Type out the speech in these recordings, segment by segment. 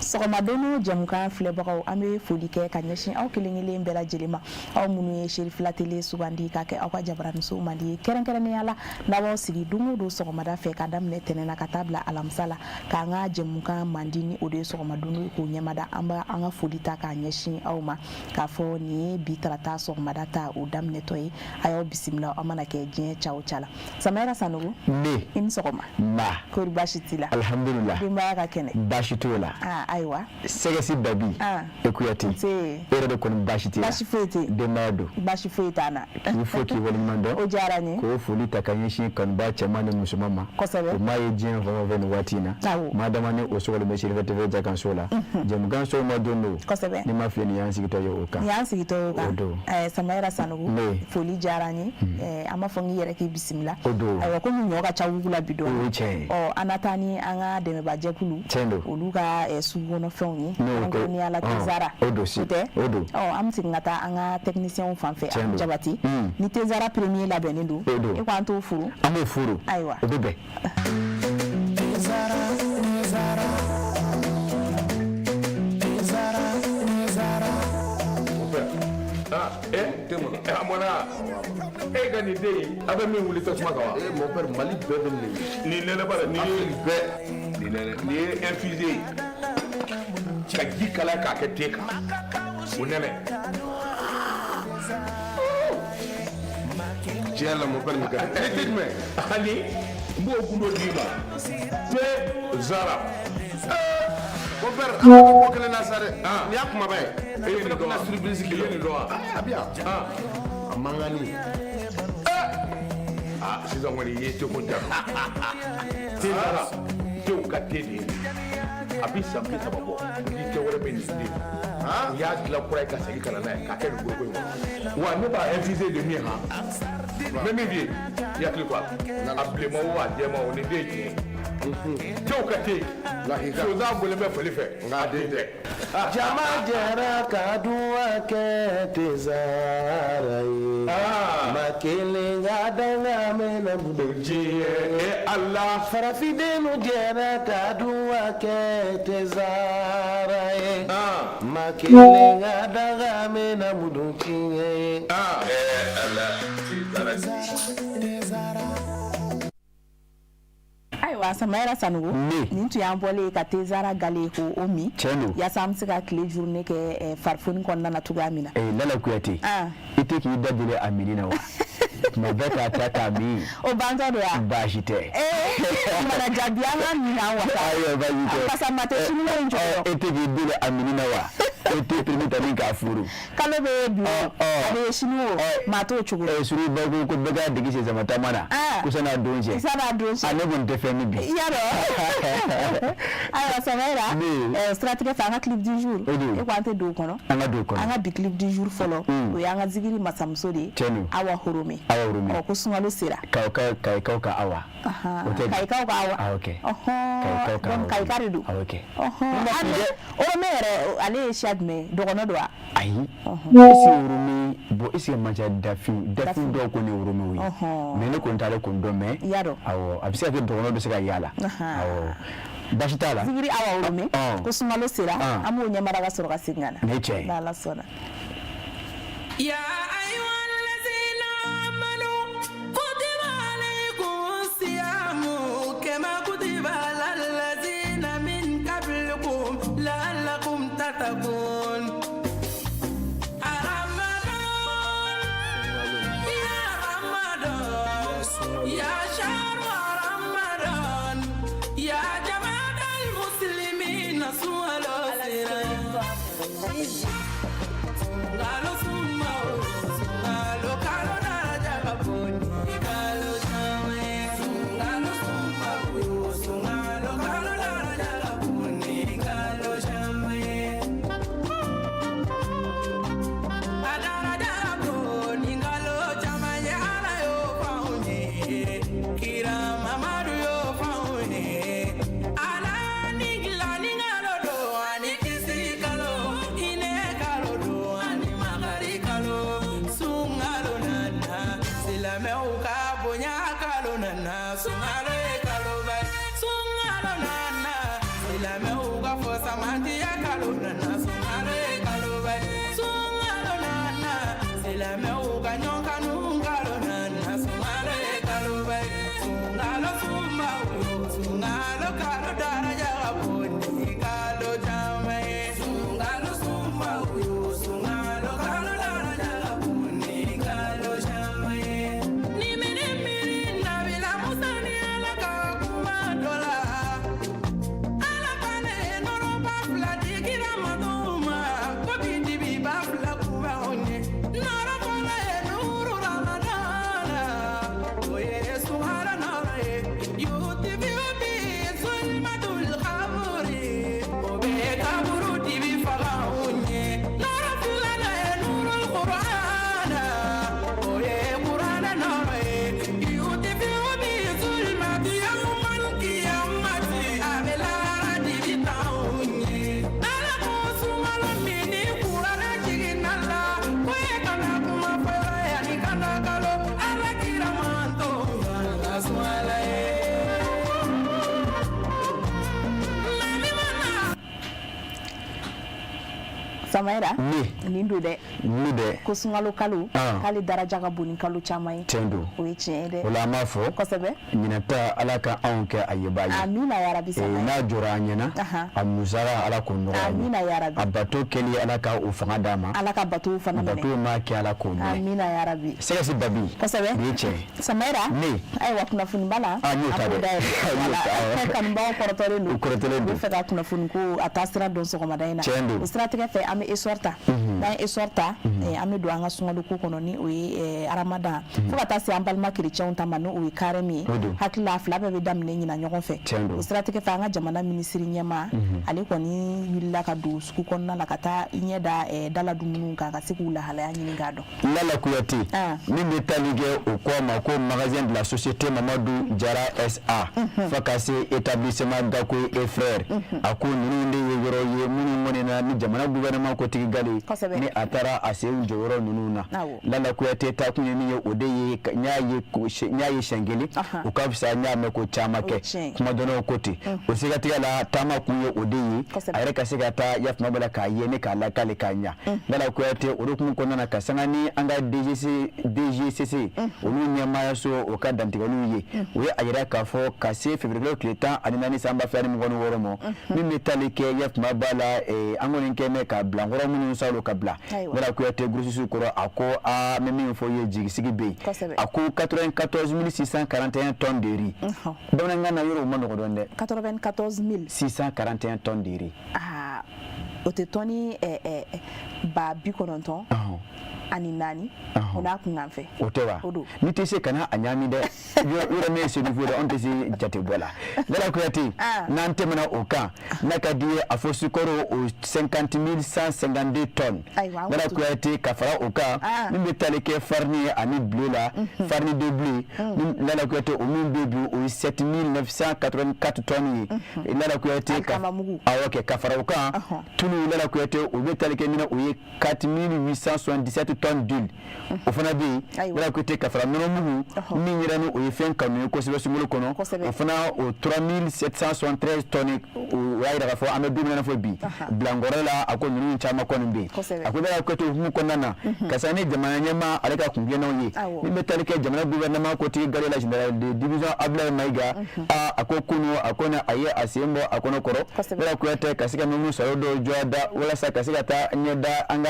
Sɔgɔma don jɛmukan filɛbagaw, an bɛ foli kɛ ka ɲɛsin aw kelen kelen bɛɛ lajɛlen ma, aw minnu ye Cherifla Télé sugandi ka kɛ aw ka jabaraniso mandi ye, kɛrɛnkɛrɛnnenya la n'aw b'aw sigi don o don sɔgɔmada fɛ ka daminɛ tɛnɛn na ka taa bila alamisa la, k'an ka jɛmukan mandi, ni o de ye sɔgɔma don ye, k'o ɲɛmada. An bɛ an ka foli ta k'a ɲɛsin aw ma k'a fɔ nin ye bi tarata sɔgɔmada ta o daminɛtɔ ye. A y'aw bisimila aw mana kɛ diɲɛ ca o ca la. Samayira Sanogo. Ne. I ni sɔgɔma. Nba. Kori baasi t'i la? Alhamdulillah. Denbaya ka kɛnɛ? Baasi t'o la. Aa, ayiwa. Sɛgɛsi Babi. Ah. E Kuyate. Nse. E yɛrɛ de kɔni baasi t'i la? Baasi foyi tɛ yen. Denbaya don? Baasi foyi t'an na. K'i fo k'i waleɲuman dɔn. O diyara n ye. K'o foli ta ka ɲɛsin kanubaa cɛman ni musoman ma. Kosɛbɛ. O maa ye diɲɛ fan o fɛn nin waati in na. Awɔ. Maa dama ni o sɔgɔlen bɛ Cherifla TV jakanso la. Jɛmukan sɔgɔma don don. Kosɛbɛ. N'i ma fili, nin y'an sigitɔ ye o kan. Nin y'an sigitɔ ye o kan. O don. Samayira Sanogo. Ne. Foli diyara n ye. An b'a fɔ n k'i yɛrɛ k'i bisimila. O don. Ayiwa, komi ɲɔ ka ca wugu la bi dɔɔnin. O ye tiɲɛ ye. Ɔ, an na taa ni an ka dɛmɛbajɛkulu. Tiɲɛ don. Olu ka sugu kɔnɔfɛnw ye. N'o ko Kɛrɛnkɛrɛnnenya la Tezara. O don si. O tɛ? O don. Ɔ, an bɛ segin ka taa an ka techniciens fan fɛ. Tiɲɛ don. Jabate. Ni Tezara premier labɛnnen don. O don. E ko an t'o furu. An b'o furu. Ayiwa. O bɛ bɛn. Tezara, Tezara. Tezara, Tezara. Ah, eh, a mɔna e ka nin den in, a bɛ min wuli tasuma kan wa? Eh, mon père, Mali bɛɛ bɛ nin ye. Nin nɛnɛ bara nin ye. Afrique bɛɛ. Nin nɛnɛ, nin ye infusé ye ka ji kalaya k'a kɛ te kan, o nɛnɛ. Tiɲɛ la, mon père, nin ka di. Ne tɛ jumɛn ani n b'o gundo d'i ma, te zara. Mon père, an bɛ ko kelen na sa dɛ. Ah. Nin y'a kumaba ye. E ye nin dɔn wa? Fana surprise I k'i ye nin dɔn wa? A bɛ yan. Ah. A mankanni. Ah, sisan kɔni i ye teko ja. Te zara, tew ka te de ye nin ye. A bi san 30 bɔ ni te wɛrɛ bɛ nin den. U y'a dilan kura ye ka segin ka na n'a ye k'a kɛ nin foroko in kɔnɔ wa. Ne b'a infusé de min han, n bɛ min f'i ye, i hakili to a la, a bilenman o, a jɛman o, nin den ye tiɲɛ ye. Tew ka te. Lahika. Sonsan bɔlen bɛ fali fɛ, nka a den tɛ. Jama jɛra ka duwa kɛ Tezara ye. Ah. Ma kelen ka danga mɛnna budo. Diɲɛ e Ala. Farafindenw jɛra ka duwa kɛ Tezara ye. Ah. Ma kelen ka danga mɛnna budo tiɲɛ ye. Ah, eh Ala, te zara. Ayiwa, Samayira Sanogo. Ne. Nin tun y'an bɔlen ye ka Tezara gale ko o min. Tiɲɛ don. Yaasa an bɛ se ka tile journée kɛ farifoni kɔnɔna na cogoya min na. Eh, Lala Kuyate. Ah. I tɛ k'i da deli a minni na wa? Tuma bɛɛ k'a ta k'a min. O bantɔ don wa? Baasi tɛ. Ee, mana jaabi an ka min an wasa. Ayiwa, baasi tɛ. Pasa ma tɛ sini in jɔyɔrɔ. E tɛ k'i deli a minni na wa? E tɛ pirimi ta min k'a furu. Kalo bɛ bi o, Ɔ, ɔ. a bɛ sini o, maa t'o cogo. Eh, Suruba ko bɛɛ k'a degi sen sama taama na. Ah. Ko san'a don cɛ. San'a don cɛ. A ne kɔni tɛ fɛn min bi. I y'a dɔn. Ayiwa, Samayira. Ne. Siratigɛ fɛ, an ka clip du jour. O don. E ko an tɛ don o kɔnɔ. An ka don o kɔnɔ. An ka bi clip du jour fɔlɔ. O y'an ka zikiri masamuso de ye. Tiɲɛ don. Awa Horome. Awa Horome. Ɔ, ko sunkalo sera. Kayikaw ka awa. O tɛ di? Kayikaw ka awa. Ah, ok. Ɔhɔn. Kayikaw ka Donc awa. Kayika de don. Ah, ok. Ɔhɔn. Horome yɛrɛ, ale ye siya jumɛn ye? Dɔgɔnɔ don wa? Ayi. Est-ce que Horome, bon, est-ce que man ca dafin dafin dɔw ko ne Horomew ye. Mais ne kɔni t'ale kɔni dɔn, mais. I y'a dɔn. Awɔ, a bɛ se ka kɛ dɔgɔnɔ bɛ se ka y'a la. Awɔ. Baasi t'a la. Zikiri Awa Horome. Ɔn. Ko sunkalo sera. Ah. An b'o ɲɛmada ka sɔrɔ ka segin ka na. Nin ye tiɲɛ ye. N'Ala sɔnna. يا أيها الذين آمنوا كتب عليكم الصيام كما كتب على الذين من قبلكم لعلكم تتقون. رمضان يا رمضان يا شهر رمضان يا جماعة المسلمين سوالوا Sungalo suma o, sungalo kalo daraja kaponi kalo chame. Sungalo suma o, sungalo kalo daraja kaponi kalo chame. Adaraja kaponi kalo chame ye ala yo faunye, kira mamadu yo faunye. Ala kalo nana, sunkalo ye kaloba ye. Sunkalo nana, silamɛw ka fɔ samantiya kalo nana, sunkalo ye kaloba ye. Sunkalo nana, silamɛw ka ɲɔgɔn kanu kalo nana, sunkalo ye kaloba ye. Sunkalo sunba wo, sunkalo kalo daraja ka bon ni kalo caman ye. Sunkalo sunba wo, sunkalo kalo daraja ka bon ni kalo caman ye. Ni mini miiri Nabila Musa ni Ala ka kuma dɔ la. Ala k'ale nɔrɔ 2000 di kira mantɔnw ma, ko bi dibi 2000 kun b'anw ɲɛ. Nɔrɔ fɔlɔ ye nuru Ramadana, o ye sunkalo nɔrɔ ye. Yutifi bi zulmatul kaburi, o bɛ kaburu dibi faga anw ɲɛ. Nɔrɔ filanan ye nuru Kurana, o ye Kurana nɔrɔ ye. Yutifi bi zulmati yawmal kiyamati, a bɛ lahara dibi t'anw ɲɛ. Ala ko sunkalo min ni Kurana jiginna la, ko e kana kuma fɔ yɔrɔ ye ani kana kalo. Ala kira mantɔn ka sun Ala ye. Maa min mana Samayira, Ne. nin don dɛ. Ne dɛ. Ko sunkalo kalo, Ah. k'ale daraja ka bon ni kalo caman ye. Tiɲɛ don. O ye tiɲɛ ye dɛ. O la an b'a fɔ Kosɛbɛ. ɲinan ta, Ala ka anw kɛ a yebaa ye. Amina yarabi. Samayiba. N'a jɔra an ɲɛna, a musaka, Ala k'o nɔgɔya an ye. Amina yarabi. A bato kɛli, Ala ka o fanga d'a ma. Ala ka bato fana minɛ. Bato m'a kɛ, Ala k'o minɛ. Amina yarabi. Sɛgɛsi babi. Kosɛbɛ. Nin ye tiɲɛ ye. Samayira. Ne. Ayiwa, kunnafoni ba la. Ah, n y'o ta an b'o dɛ. dayɛlɛ. N y'o Voilà. ta, awɔ. Kanubagaw kɔrɔtɔlen don. U kɔrɔtɔlen don. U bɛ fɛ ka kunnafoni ko a taasira dɔn sɔgɔmada in na. Tiɲɛ don. O siratigɛ fɛ, an bɛ histoire ta. N'an ye histoire ta, an bɛ don an ka sunkalo ko kɔnɔ ni o ye Ramadan. Fo ka taa se an balima kerecɛnw ta ma, ni o ye carême ye. O don. Hakili la, a fila bɛɛ bɛ daminɛ ɲinan ɲɔgɔn fɛ. Tiɲɛ don. O siratigɛ fɛ, an ka jamana minisiri ɲɛmaa, ale kɔni wulila ka don sugu kɔnɔna la ka taa i ɲɛ da dala dumuniw kan, ka se k'u lahalaya ɲini k'a dɔn. Lala Kuyate, min bɛ tali kɛ o ko a ma ko magasin de la société Mamadou Diarra SA, fo ka se établissement Gakoye et frères, a ko ninnu de ye yɔrɔ ye minnu kɔni na ni jamana gouvernement kotigi gale ni a taara a sen jɔyɔrɔ ninnu na. Lala Kuyate ta kun ye min ye, o de ye n y'a ye n y'a ye siɲɛ kelen, o ka fisa n y'a mɛn ko caman kɛ kuma dɔnnaw ko ten. O siratigɛ la, taama kun ye o de ye, a yɛrɛ ka se ka taa yafama bala k'a ye ne k'a lakale k'a ɲa. Lala Kuyate, o de kun kɔnɔna na, ka sanga ni an ka DGC DGCC olu ɲɛmaayaso o ka dantigɛliw ye, o ye a yira k'a fɔ ka se février tile 14 san 2026 ma, min bɛ tali kɛ yafama ba la, an kɔni kɛ mɛ ka bilankɔrɔ minnu salo ka bila. Lala Kuyate grossiste kɔrɔ, a ko aa, n bɛ min fɔ i ye, jigisigi bɛ yen. A ko 94 641 tonnes de riz. Bamanankan na, yɔrɔ o ma nɔgɔ dɔɔni dɛ. 94 000. 641 tonnes de riz. Aa, o tɛ tɔni 94,000 o n'a kunkan fɛ. O tɛ wa? O don. N'i tɛ se, kana a ɲaami dɛ. Yɔrɔ ne ye Senoufo dɛ, anw tɛ se jate bɔ la. Lala Kuyate, n'an tɛmɛna o kan, n'a ka di ye, a fɔ sukaro, o 50 152 tonnes. Lala Kuyate, ka fara o kan, min bɛ tali kɛ farine ye ani blé la, farine de blé, Lala Kuyate, o min bɛ bi, o ye 7 984 tonnes ye. Lala Kuyate, ka awɔ kɛ, ka fara o kan, tulu, Lala Kuyate, o bɛ tali kɛ min na, o ye 4 877 tonnes d'huile, o fana bɛ yen. Lala Kuyate, ka fara nɔnɔmugu min yɛrɛ ni o ye fɛn kanu ye kosɛbɛ sunkalo kɔnɔ, o fana o 3773 tonnes. O y'a yira k'a fɔ an bɛ don min na fɔ bi, bilankɔrɔ la, a ko ninnu caman kɔni bɛ yen. A ko Lala Kuyate, hukumu kɔnɔna na, ka sanga ni jamana ɲɛmaa ale ka kuntilennaw ye, min bɛ tali kɛ jamana gouvernement kotigi gale la, général de division Abdoulaye Maïga, a ko kunu a ko a ye a sen bɔ a kɔnɔ kɔrɔ, Lala Kuyate, ka se ka minnu sɔrɔ dɔw jɔ da walasa ka se ka taa ɲɛ da an ka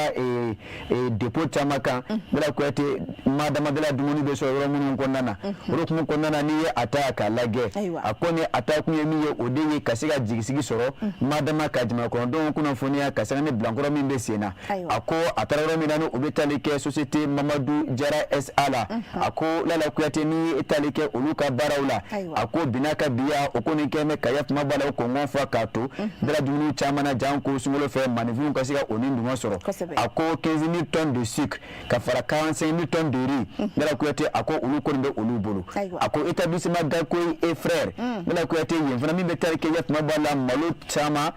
dépôt caman kan. Lala Kuyate, maa damadala dumuni bɛ sɔrɔ yɔrɔ minnu kɔnɔna na, o de hukumu kɔnɔna na, n'i ye a ta k'a lajɛ, a ko ni a ta kun ye min ye, o de ye ka se ka jigisigi sɔrɔ maa dama ka jamana kɔnɔdenw kunnafoniya, ka sanga ni bilankɔrɔ min bɛ sen na. A ko a taara yɔrɔ min na, ni o bɛ tali kɛ société Mamadou Diarra SA la, a ko Lala Kuyate, ni ye tali kɛ olu ka baaraw la, a ko bina ka biya o ko nin kɛ mɛ ka yafama b'a la, o kɔngɔn fa k'a to dala dumuni caman na, janko sunkalo fɛ, maninfinw ka se ka o ni dungɔ sɔrɔ. A ko 15 000 tonnes de sucre. sucre, ka fara 45 000 tonnes de riz. Lala Kuyate, a ko olu kɔni bɛ olu bolo. A ko établissement Gakoy et frère, Lala Kuyate, yen fana min bɛ tali kɛ yafama b'a la, malo caman,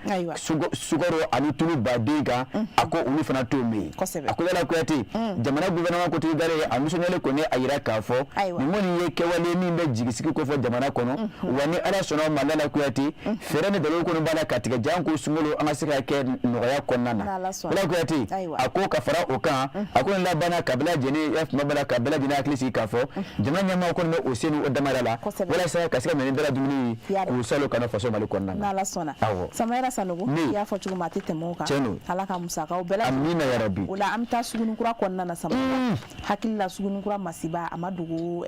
sukaro ani tulu baden kan, a ko olu fana t'o min. A ko Lala Kuyate, jamana gouvernement kotigi gare a nisɔndiyalen kɔni a yira k'a fɔ nin kɔni ye kɛwale min bɛ jigisigi kofɔ jamana kɔnɔ. Wa ni Ala sɔnna ma, Lala Kuyate, fɛɛrɛ ni dalilu kɔni b'a la ka tigɛ janko sunkalo an ka se ka kɛ nɔgɔya kɔnɔna na. Lala Kuyate, a ko ka fara o kan, a ko nin labanna ka bɛɛ lajɛlen yafama b'a la ka bɛɛ lajɛlen hakili sigi k'a fɔ jamana ɲɛmaaw kɔni bɛ o sen o damara la walasa ka se ka na ni dala dumuni ye k'u salo ka na faso Mali kɔnɔna na. N'Ala sɔnna. Samayira Sanogo, i y'a fɔ cogo min, a tɛ tɛmɛ o kan. Ala ka musakaw bɛɛ lajɛlen. Amina yarabi. O la an bɛ taa Sugunikura kɔnɔna na, Samayira. Hakili la, Sugunikura masiba a ma dogo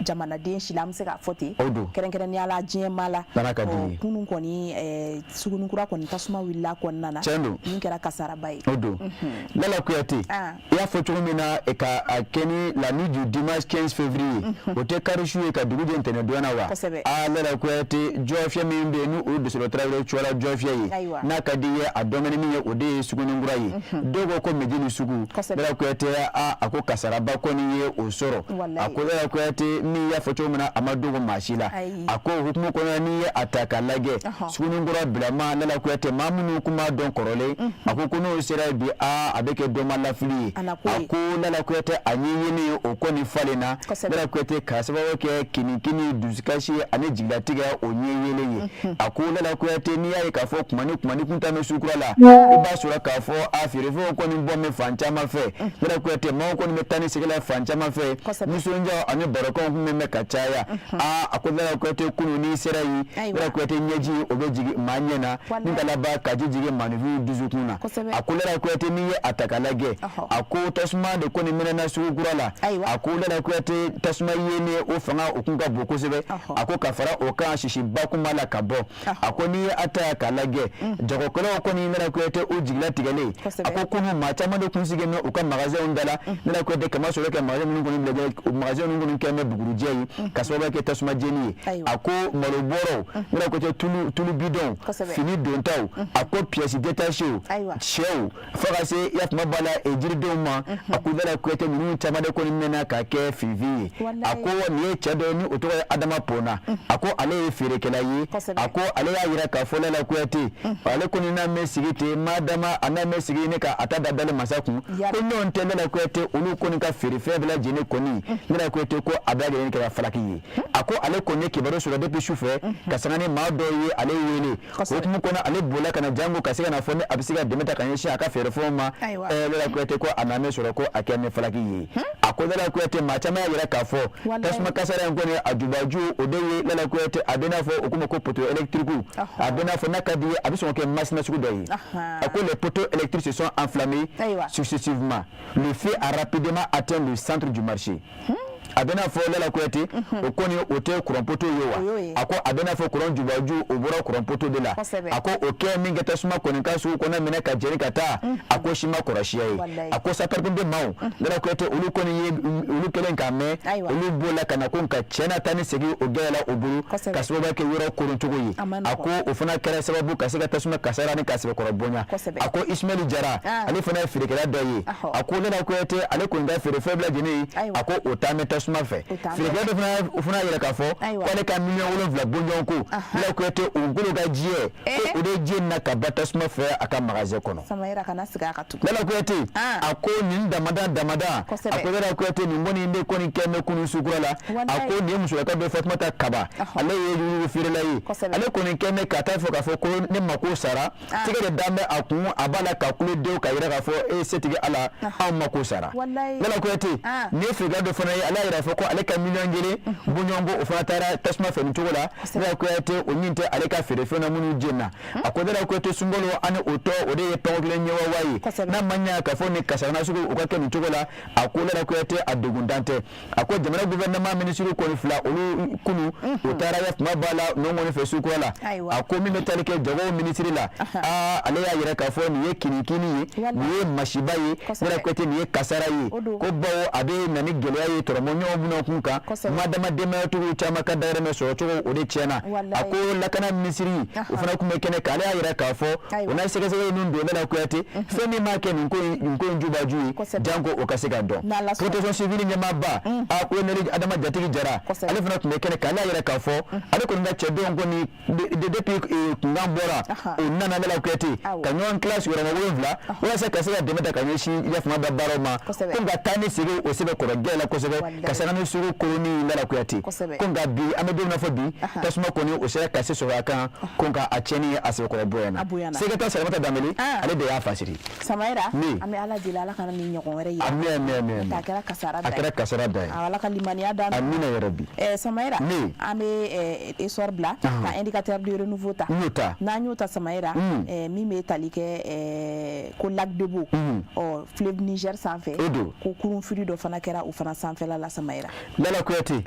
jamanaden si la, an bɛ se k'a fɔ ten. O don. Kɛrɛnkɛrɛnnenya la, diɲɛ maa la. Ala ka di ye. Kunun kɔni, Sugunikura kɔni tasuma wulila kɔnɔna na. Tiɲɛ don. Min kɛra kasaraba ye. O don. Lala Kuyate, i y'a fɔ cogo min na, ka a kɛ ni la nuit du dimanche 15 février, o tɛ kari su ye ka dugu jɛ ntɛnɛn na wa? Aa, Lala Kuyate, jɔfiyɛ min bɛ yen ni o ye Dosolo Tarawele Cuwala jɔfiyɛ ye, n'a ka di ye a dɔn min ye, o de ye Sugunikura ye. Dɔw ko ko Medini sugu. Lala Kuyate, aa, a ko kasaraba kɔni ye o sɔrɔ. A ko Lala Kuyate, min y'a fɔ cogo min na, a ma dogo maa si la. A ko hukumu kɔnɔ, n'i ye a ta k'a lajɛ, Sugunikura bilama, Lala Kuyate, maa minnu tun b'a dɔn kɔrɔlen, a ko ko n'o sera bi, aa, a bɛ kɛ dɔ ma lafili ye. A ko Lala Kuyate, a ɲɛɲini o kɔni falenna, Lala Kuyate, k'a sababu kɛ kinikini, dusukasi ani jigilatigɛ o ɲɛyelen ye. A ko Lala Kuyate, n'i y'a ye k'a fɔ kuma ni kuma ni kun taa bɛ sugu kura la, i b'a sɔrɔ k'a fɔ a feerefɛnw kɔni bɔ bɛ fan caman fɛ. Lala Kuyate, maaw kɔni bɛ taa ni segin la fan caman fɛ, nisɔndiya ani barokanw tun bɛ mɛn ka caya. Aa, a ko Lala Kuyate, kunun n'i sera yen, Lala Kuyate, ɲɛji o bɛ jigin maa ɲɛ na ni ka laban ka ji jigin maaninfinw dusukun na. A ko Lala Kuyate, n'i ye a ta k'a lajɛ, a ko tasuma de kɔni mɛnɛna sugu kura la. A ko Lala Kuyate, tasuma yeelen o fanga o kun ka bon kosɛbɛ. A ko ka fara o kan, sisiba kun b'a la ka bɔ. A ko n'i ye a ta k'a lajɛ, jagokɛlaw kɔni, Lala Kuyate, u jigilatigɛlen. A ko kunun maa caman de kun sigilen bɛ u ka magasinw da la, Lala Kuyate, kama sɔrɔ kɛ magasin ninnu kɔni lajɛ, magasin ninnu kɔni kɛlen bɛ bugurujɛ ye ka sababu kɛ tasuma jeni ye. A ko malo bɔrɔw, Lala Kuyate, tulu bidɔnw, fini dontaw, a ko pièces détachées, sɛw, fo ka se yafama b'a la jiridenw ma. A ko Lala Kuyate, ninnu caman de kɔni mɛnna ka kɛ finfin ye. A ko nin ye cɛ dɔ ye ni o tɔgɔ ye Adama Pona. A ko ale ye feerekɛla ye. A ko ale y'a yira k'a fɔ Lala Kuyate, ale kɔni n'a mɛn sigi ten maa dama a n'a mɛn sigi ne ka a ta da dalen masa kun, ko ɲɔgɔn tɛ. Lala Kuyate, olu kɔni ka feerefɛn bɛɛ lajɛlen kɔni, Lala Kuyate, ko a bɛɛ lajɛlen kɛra falaki ye. A ko ale kɔni ye kibaru sɔrɔ depuis su fɛ ka sanga ni maa dɔw ye ale wele. O hukumu kɔnɔ, ale bolila ka na jango ka se ka na fɔ ni a bɛ se ka dɛmɛ ta ka ɲɛsin a ka feerefɛnw ma. Lala Kuyate, ko a nana sɔrɔ ko a kɛ ni falaki ye. A ko Lala Kuyate, maa caman y'a yira k'a fɔ tasuma kasara in kɔni a jubaju o de ye, Lala Kuyate, a bɛ n'a fɔ o kuma ko poteau électrique. A bɛ n'a fɔ n'a ka di ye, a bɛ sɔn ka kɛ masina sugu dɔ ye. A ko les poteaux électriques se sont enflammés successivement, le feu a rapidement atteint le centre du marché. A bɛ n'a fɔ Lala Kuyate, o kɔni o tɛ courant poteau ye wa? A ko a bɛ n'a fɔ courant jubaju o bɔra courant poteau de la. A ko o kɛ min kɛ tasuma kɔni ka sugu kɔnɔ minɛ ka jeni ka taa, a ko si ma kɔrɔsiya ye. A ko sapeur-pompier maaw, Lala Kuyate, olu kɔni ye olu kɛlen k'a mɛn, olu bolila ka na, ko nka tiɲɛna taa ni segin o gɛlɛyala o bolo ka sababu kɛ yɔrɔ koron cogo ye. A ko o fana kɛra sababu ka se ka tasuma kasara ni ka sɛbɛkɔrɔ bonya. A ko Ismaël Jara, ale fana ye feerekɛla dɔ ye. A ko Lala Kuyate, ale kɔni ka feerefɛn bɛɛ lajɛlen, a ko o taa mɛn tasuma fɛ. Feerekɛla dɔ fana, o fana yɛrɛ k'a fɔ k'ale ka 7 miliyɔn bɔnɲɔgɔn ko, Lala Kuyate, o ngolo ka jiyɛ, ko o de jenina ka ban tasuma fɛ a ka magasin kɔnɔ. Lala Kuyate, a ko nin damada damada, a ko Lala Kuyate, nin kɔni ne kɔni kɛ bɛ kunun sugu kura la. A ko nin ye musolaka dɔ, Fatumata Kaba, ale ye yugu feerela ye. Ale kɔni kɛ bɛ ka taa fɔ k'a fɔ ko ne mako sara. Tigɛ de dan bɛ a kun, a b'a la ka kule denw ka yira k'a fɔ e setigi Ala, anw mako sara. Lala Kuyate, nin ye feerekɛla dɔ fana ye, ale y'a yira fɔ ko ale ka 1 miliyɔn bɔnɲɔgɔnko o fana taara tasuma fɛ nin cogo la. Lala Kuyate, o ɲin tɛ ale ka feerefɛn na minnu jenina. A ko Lala Kuyate, sunkalo ani o tɔ o de ye panko kelen ɲɛwawa ye, n'a ma ɲɛ k'a fɔ nin kasara nasugu u ka kɛ nin cogo la. A ko Lala Kuyate, a degun dan tɛ. A ko jamana gouvernement ministre kɔni fila, olu kunu u taara ya kuma b'a la nɔ kɔni fɛ sugu kura la. A ko min bɛ tali kɛ jago ministre la, aa, ale y'a yira k'a fɔ nin ye kinikini ye, nin ye masiba ye, Lala Kuyate, nin ye kasara ye, ko bawo a bɛ na ni gɛlɛya ye tɔrɔmɔ ɲɔgɔn bunakun kan, madama denbayatigiw caman ka dahirimɛ sɔrɔcogo o de tiɲɛna. A ko lakana minisiri, o fana tun bɛ kɛnɛ kan, ale y'a jira k'a fɔ o n'a sɛgɛsɛgɛli ninnu don Lala Kuyate, fɛn min b'a kɛ nin ko in jubaju ye, janko o ka se ka dɔn. Protection civile ɲɛmaaba, a colonel Adama Jatigi Jara, ale fana tun bɛ kɛnɛ kan, ale y'a jira k'a fɔ ale kɔni ka cɛdenw kɔni, depuis kunkan bɔra, o nana Lala Kuyate ka ɲɔgɔn tila sigiyɔrɔma 7 walasa ka se ka dɛmɛ ta ka ɲɛsin yafama baaraw ma. Ko nka taa ni segin o sɛbɛkɔrɔ gɛlɛyala kosɛbɛ ka sanga ni sugu koronni Lala Kuyate. Ko nka bi, an bɛ don min na fɔ bi, tasuma kɔni o sera ka se sɔrɔ a kan, ko nka a tiɲɛni a sɛbɛkɔrɔ bonyana. Sekɛta Salamata Danbele, ale de y'a fasiri. Samayira, an bɛ Ala deli, Ala kana nin ɲɔgɔn wɛrɛ ye. Ami, ami, ami. A kɛra kasara da ye. A kɛra kasara da ye. Ala ka limaniya d'an ma. Amina yarabi. Samayira, an bɛ Essor bila ka Indicateur du renouveau ta. N y'o ta. N'an y'o ta, Samayira, min bɛ tali kɛ ko lac Débo, ɔ fleuve Niger sanfɛ, o don, ko kurunfili dɔ fana kɛra o fana sanfɛla la, Samayira. Lala Kuyate,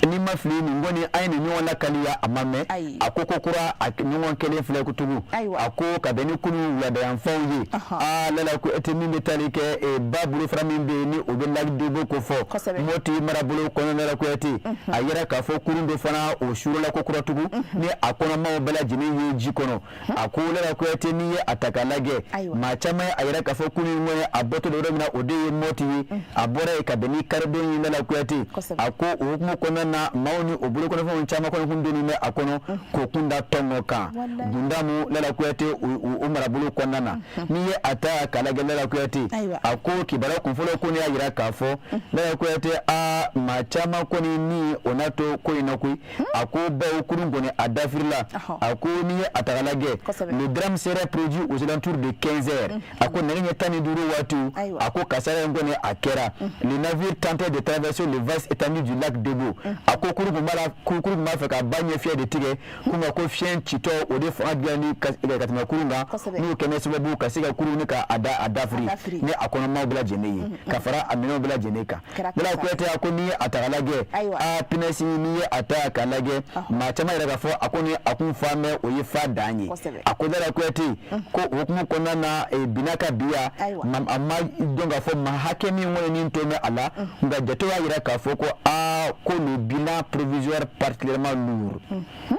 n'i ma fili, nin kɔni an ye nin ɲɔgɔn lakaliya a ma mɛn. A ko ko kura a ɲɔgɔn kelen filɛ tugun. A ko ka bɛn ni kunun wuladayanfanw ye, aa Lala Kuyate, min bɛ tali kɛ ba bolofara min bɛ yen ni o bɛ lac Débo ko fɔ Mɔti marabolo kɔnɔ, Lala Kuyate, a yira k'a fɔ kurun dɔ fana o suurula ko kura tugun ni a kɔnɔmaw bɛɛ lajɛlen ye ji kɔnɔ. A ko Lala Kuyate, n'i ye a ta k'a lajɛ, maa caman ye a yira k'a fɔ kurun in kɔni a bɔtɔ don yɔrɔ min na, o de ye Mɔti ye. A bɔra yen ka bɛn ni karidon ye, Lala Kuyate. A ko o hukumu kɔnɔna na, maaw ni o bolokɔnɔfɛnw caman kɔni kun donnen bɛ a kɔnɔ k'o kun da Tɔngɔ kan Gundamu, Lala Kuyate, o marabolo kɔnɔna na. N'i ye a ta k'a lajɛ, Lala Kuyate, a ko kibaruya kunfɔlɔ kɔni y'a yira k'a fɔ, Lala Kuyate, a maa caman kɔni ni o n'a to ko in na koyi. A ko bawo kurun kɔni a dafirila. A ko n'i ye a ta k'a lajɛ, le drame serait produit aux alentours de 15 heures. A ko nɛgɛ ɲɛ 15 waati, a ko kasara in kɔni a kɛra. Le navire tentait de traverser le vaste étendue du lac Débo. A ko kurun tun b'a la, kurun tun b'a fɛ ka ba ɲɛfiyɛ de tigɛ, ko nka ko fiɲɛ citɔ o de fanga diya ni ka tɛmɛ kurun kan, n'o kɛnɛ sababu ka se ka kurun ni ka a da a dafiri ni a kɔnɔmaw bɛɛ lajɛlen ye, ka fara a minɛnw bɛɛ lajɛlen kan. Lala Kuyate, a ko n'i ye a ta k'a lajɛ, a punaise, n'i ye a ta k'a lajɛ, maa caman yɛrɛ k'a fɔ a ko ni a kun fa mɛn, o ye fa dan ye. A ko Lala Kuyate, ko o hukumu kɔnɔna na, bina ka biya a ma dɔn k'a fɔ maa hakɛ min kɔni ni to bɛ a la, nka jate y'a jira k'a fɔ ko aa ko le bilan provisoire particulièrement lourd.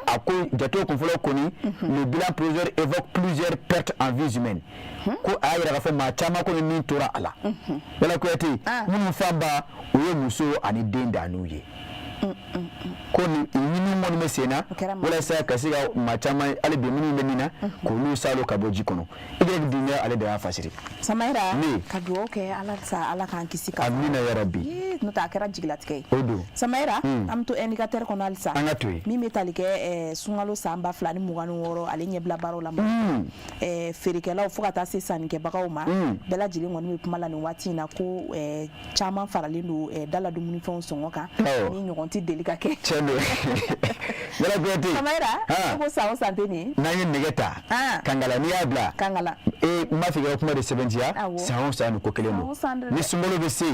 A ko jate kunfɔlɔ kɔni, le bilan provisoire évoque plusieurs pertes en vies humaines. Ko a y'a jira k'a fɔ maa caman kɔni min tora a la, Lala Kuyate, minnu fanba o ye muso ani den danniw ye. Ko ni ɲini kɔni bɛ sen na walasa ka se ka maa caman hali bi minnu bɛ nin na, k'olu salo ka bɔ ji kɔnɔ. I bɛ dunya, ale de y'a fasiri. Samayira, ka dugawu kɛ Ala sa, Ala k'an kisi ka Amina yarabi. N'o tɛ a kɛra jigilatigɛ ye. O don. Samayira, an bɛ to Indicateur kɔnɔ halisa. An ka to yen. Min bɛ tali kɛ sunkalo san 2026 ale ɲɛbila baaraw la, feerekɛlaw fo ka taa se sannikɛbagaw ma, bɛɛ lajɛlen kɔni bɛ kuma la nin waati in na ko caman faralen don dala dumunifɛnw sɔngɔ kan ni ɲɔgɔn tɛ deli ka kɛ. Tiɲɛ don, Lala Kuyate. Samayira, ko san o san tɛ nin ye. N'an ye nɛgɛ ta kangala, n'i y'a bila kangala, ee n b'a fɛ ka kuma de sɛbɛntiya, san o san nin ko kelen don. Ni sunkalo bɛ se,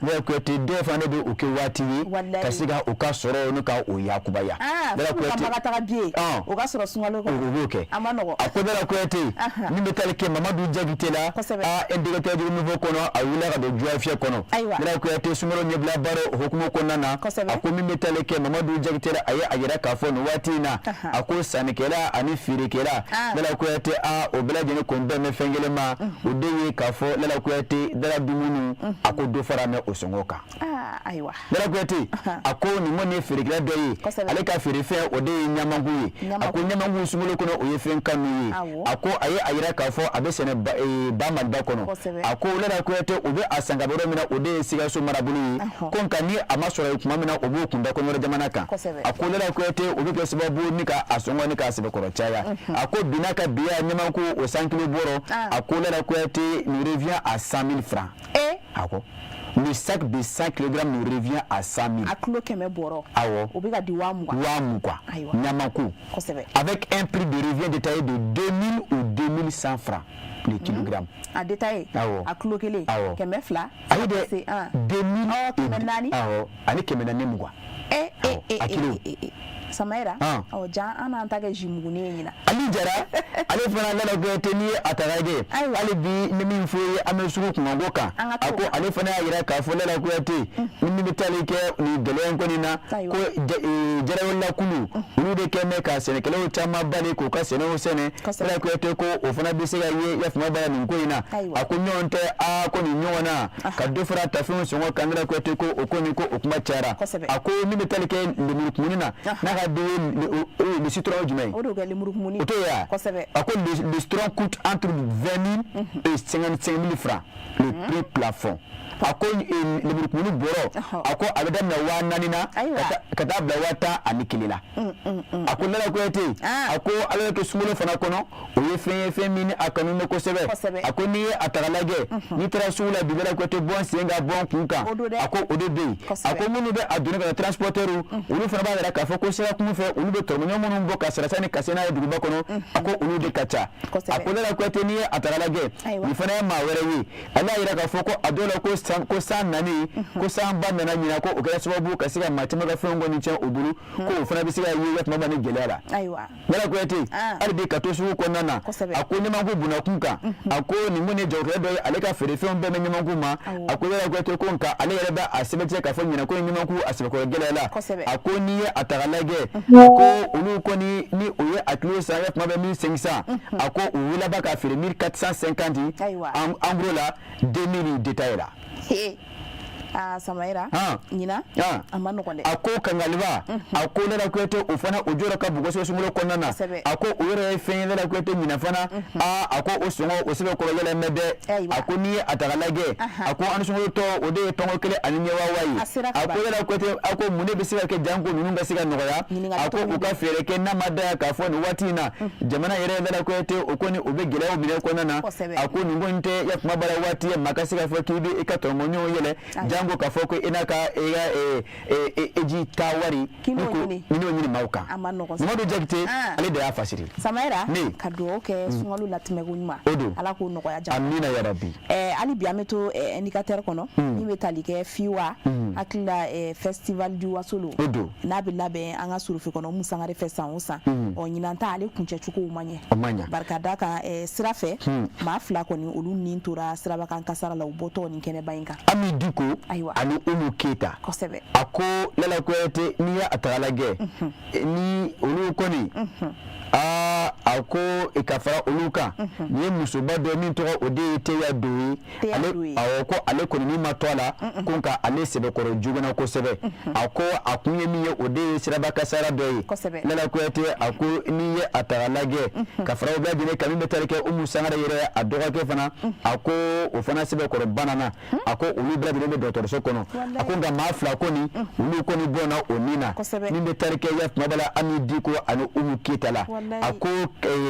Lala Kuyate, dɔw fana bɛ o kɛ waati ye ka se ka u ka sɔrɔ ni ka o yakubaya. Lala Kuyate, ka taga bi ye, o ka sɔrɔ sunkalo kɔnɔ, o b'o kɛ. A ma nɔgɔn. A ko Lala Kuyate, min bɛ taali kɛ Mamadu Jakite la, a Indicateur du renouveau kɔnɔ, a wulila ka don Juwafiyɛ kɔnɔ. Lala Kuyate, sunkalo ɲɛbila baara o hukumu kɔnɔna na, a ko min bɛ taali kɛ Mamadu Jakite la, a ye a yira k'a fɔ nin waati in na, a ko sannikɛla ani feerekɛla, Lala Kuyate, a o bɛɛ lajɛlen kun bɛn bɛ fɛn kelen ma, o de ye k'a fɔ Lala Kuyate, dala dumuni, a ko dɔ fara mɛ o sɔngɔ kan. Ayiwa. Lala Kuyate, a ko nin kɔni ye feerekɛla dɔ ye, ale ka feerefɛn o de ye ɲamaku ye. A ko ɲamaku sunkalo kɔnɔ o ye fɛn kanu ye. A ko a ye a yira k'a fɔ a bɛ sɛnɛ ba Maliba kɔnɔ. A ko Lala Kuyate, u bɛ a san ka bɔ yɔrɔ min na, o de ye Sikaso marabolo ye. Ko nka ni a ma sɔrɔ yen tuma min na, o b'o kunda Kɔnɔwari jamana kan. A ko Lala Kuyate, o bɛ kɛ sababu ni ka a sɔngɔ ni k'a sɛbɛkɔrɔ caya. A ko bina ka biya ɲamaku o 100 kilo bɔrɔ, a ko Lala Kuyate, nous revient à 100 000 francs. A ko le sac de 100 kg nous revient à 100 000. A kilo 100 bɔrɔ. Awɔ. O bɛ ka di 20 000. 20 000. Ayiwa. Ɲamaku. Avec un prix de revient détaillé de 2000 ou 2100 francs le kilogramme. A détaillé. Awɔ. A kilo kelen. Awɔ. 200. Ayi dɛ. 2000. 400. Awɔ. Ani 420. Eh eh eh. A kilo. Samayira, ɔ ja an n'an ta kɛ jus mugunin ye ɲinan. Ali Jara, ale fana Lala Kuyate, n'i ye a ta k'a lajɛ, hali bi ni min fɔ ye, an bɛ sugu kunkanko kan. A ko ale fana y'a jira k'a fɔ Lala Kuyate, ni min bɛ tali kɛ nin gɛlɛya in kɔni na, ko jarawelelakulu olu de kɛn bɛ ka sɛnɛkɛlaw caman bali k'u ka sɛnɛw sɛnɛ. Lala Kuyate ko o fana bɛ se ka ye yafama b'a la nin ko in na. A ko ɲɔgɔn tɛ, aa ko nin ɲɔgɔn na ka dɔ fara tafew sɔngɔ kan, Lala Kuyate ko o kɔni ko o kuma cayara. A ko min bɛ tali kɛ lemurukumuni na, n'a ka di ye, le citron jumɛn ye? O de kɛ lemurukumuni. O t'o ye wa? Kosɛbɛ. A ko le citron coûte entre 20 000 et 55 000 francs, le prix plafond. A ko lemurukumuni bɔrɔ, a ko a bɛ daminɛ 4000 na ka taa bila 11,000 la. A ko Lala Kuyate, a ko ala y'a kɛ sunkalo fana kɔnɔ, o ye fɛn ye, fɛn min ni a kanu bɛ kosɛbɛ. A ko n'i ye a ta k'a lajɛ, n'i taara sugu la bi, Lala Kuyate, bɔ n sen kan, bɔ n kun kan, a ko o de bɛ yen. A ko minnu bɛ a doni ka taa, transporteur, olu fana b'a jira k'a fɔ ko sira kun fɛ, olu bɛ tɔrɔmɔɲɔ minnu bɔ ka sara ni ka se n'a ye duguba kɔnɔ, a ko olu de ka ca. A ko Lala Kuyate, n'i ye a ta k'a lajɛ, nin fana ye maa wɛrɛ ye, ale y'a jira k'a fɔ ko a dɔw la ko san nani, ko sanba nana ɲinan, ko o kɛra sababu ka se ka maa caman ka fɛnw kɔni tiɲɛ u bolo, ko o fana bɛ se ka ye tuma ni gɛlɛya la. Lala Kuyate, hali bi ka to sugu kɔnɔna na, a ko ɲamaku bunakun kan, a ko nin kɔni ye jagokɛla dɔ ye, ale ka feerefɛnw bɛɛ bɛ ɲamaku ma. A ko Lala Kuyate ko nka ale yɛrɛ bɛ a sɛbɛntiya k'a fɔ ɲinan ko ɲamaku a sɛbɛkɔrɔ gɛlɛyala. A ko n'i ye a ta k'a lajɛ, a ko olu kɔni ni o ye a kilo san tuma bɛ 1500, a ko u laban k'a feere 1450 en gros la, 2000 détail la. Aa Samayira, ɲinan a ma nɔgɔn dɛ. A ko kangaliba, a ko Lala Kuyate, o fana o jɔyɔrɔ ka bon kosɛbɛ sunkalo kɔnɔna na. A ko o yɛrɛ ye fɛn ye, Lala Kuyate, ɲinan fana, aa a ko o sɔngɔ o sɛbɛkɔrɔ yɛlɛn bɛ dɛ. A ko n'i ye a ta k'a lajɛ, a ko an sunkalo tɔ o de ye panko kelen ani ɲɛwawa ye. A ko Lala Kuyate, a ko mun de bɛ se ka kɛ janko ninnu ka se ka nɔgɔya? A ko u ka fɛɛrɛ kɛ n'a ma da k'a fɔ nin waati in na, jamana yɛrɛ, Lala Kuyate, o kɔni o bɛ gɛlɛyaw minɛ kɔnɔna na. A ko nin kɔni tɛ ya kuma bara waati ye maa ka se k'a fɔ k'i bɛ i ka tɔrɔmɔɲɔgɔn yɛlɛ, janko k'a fɔ ko i n'a ka i ka eji taa wari ni n'o ɲini maaw kan. Mamadu Jakite, ale de y'a fasiri. Samayira, ka dugawu kɛ sunkalo latimɛko ɲuman. O don. Ala k'o nɔgɔya jamana. Amina yarabi. Hali bi an bɛ to indicateur kɔnɔ min bɛ tali kɛ FIWA, hakili la Festival du Wasolo. O don. N'a bɛ labɛn an ka sorofe kɔnɔ Umu Sangare fɛ san o san. Ɔ ɲinan ta, ale kuncɛcogo ma ɲɛ. O ma ɲɛ. Barika da kan sira fɛ, maa fila kɔni, olu ni tora sirabakan kasara la u bɔtɔ nin kɛnɛba in kan. Ami Diko ani Umu Keyita. A ko Lala Kuyate, n'i y'a ta k'a lajɛ ni olu kɔni, aa a ko ka fara olu kan, nin ye musoba dɔ min tɔgɔ o de ye Teya Do ye. Ale, awɔ, ko ale kɔni ni ma to a la, ko nka ale sɛbɛkɔrɔ jogona kosɛbɛ. A ko a kun ye min ye, o de ye siraba kasara dɔ ye. Lala Kuyate, a ko n'i ye a ta k'a lajɛ, ka fara o bɛɛ lajɛlen kan, min bɛ tali kɛ Umu Sangare yɛrɛ, a dɔgɔkɛ fana, a ko o fana sɛbɛkɔrɔ banana. A ko olu bɛɛ lajɛlen bɛ dɔgɔtɔrɔso kɔnɔ. A ko nka maa fila kɔni, olu kɔni bɔnna o ni na, min bɛ tali kɛ ya kuma bɛɛ la Ami Diko ani Umu Keyita la. A ko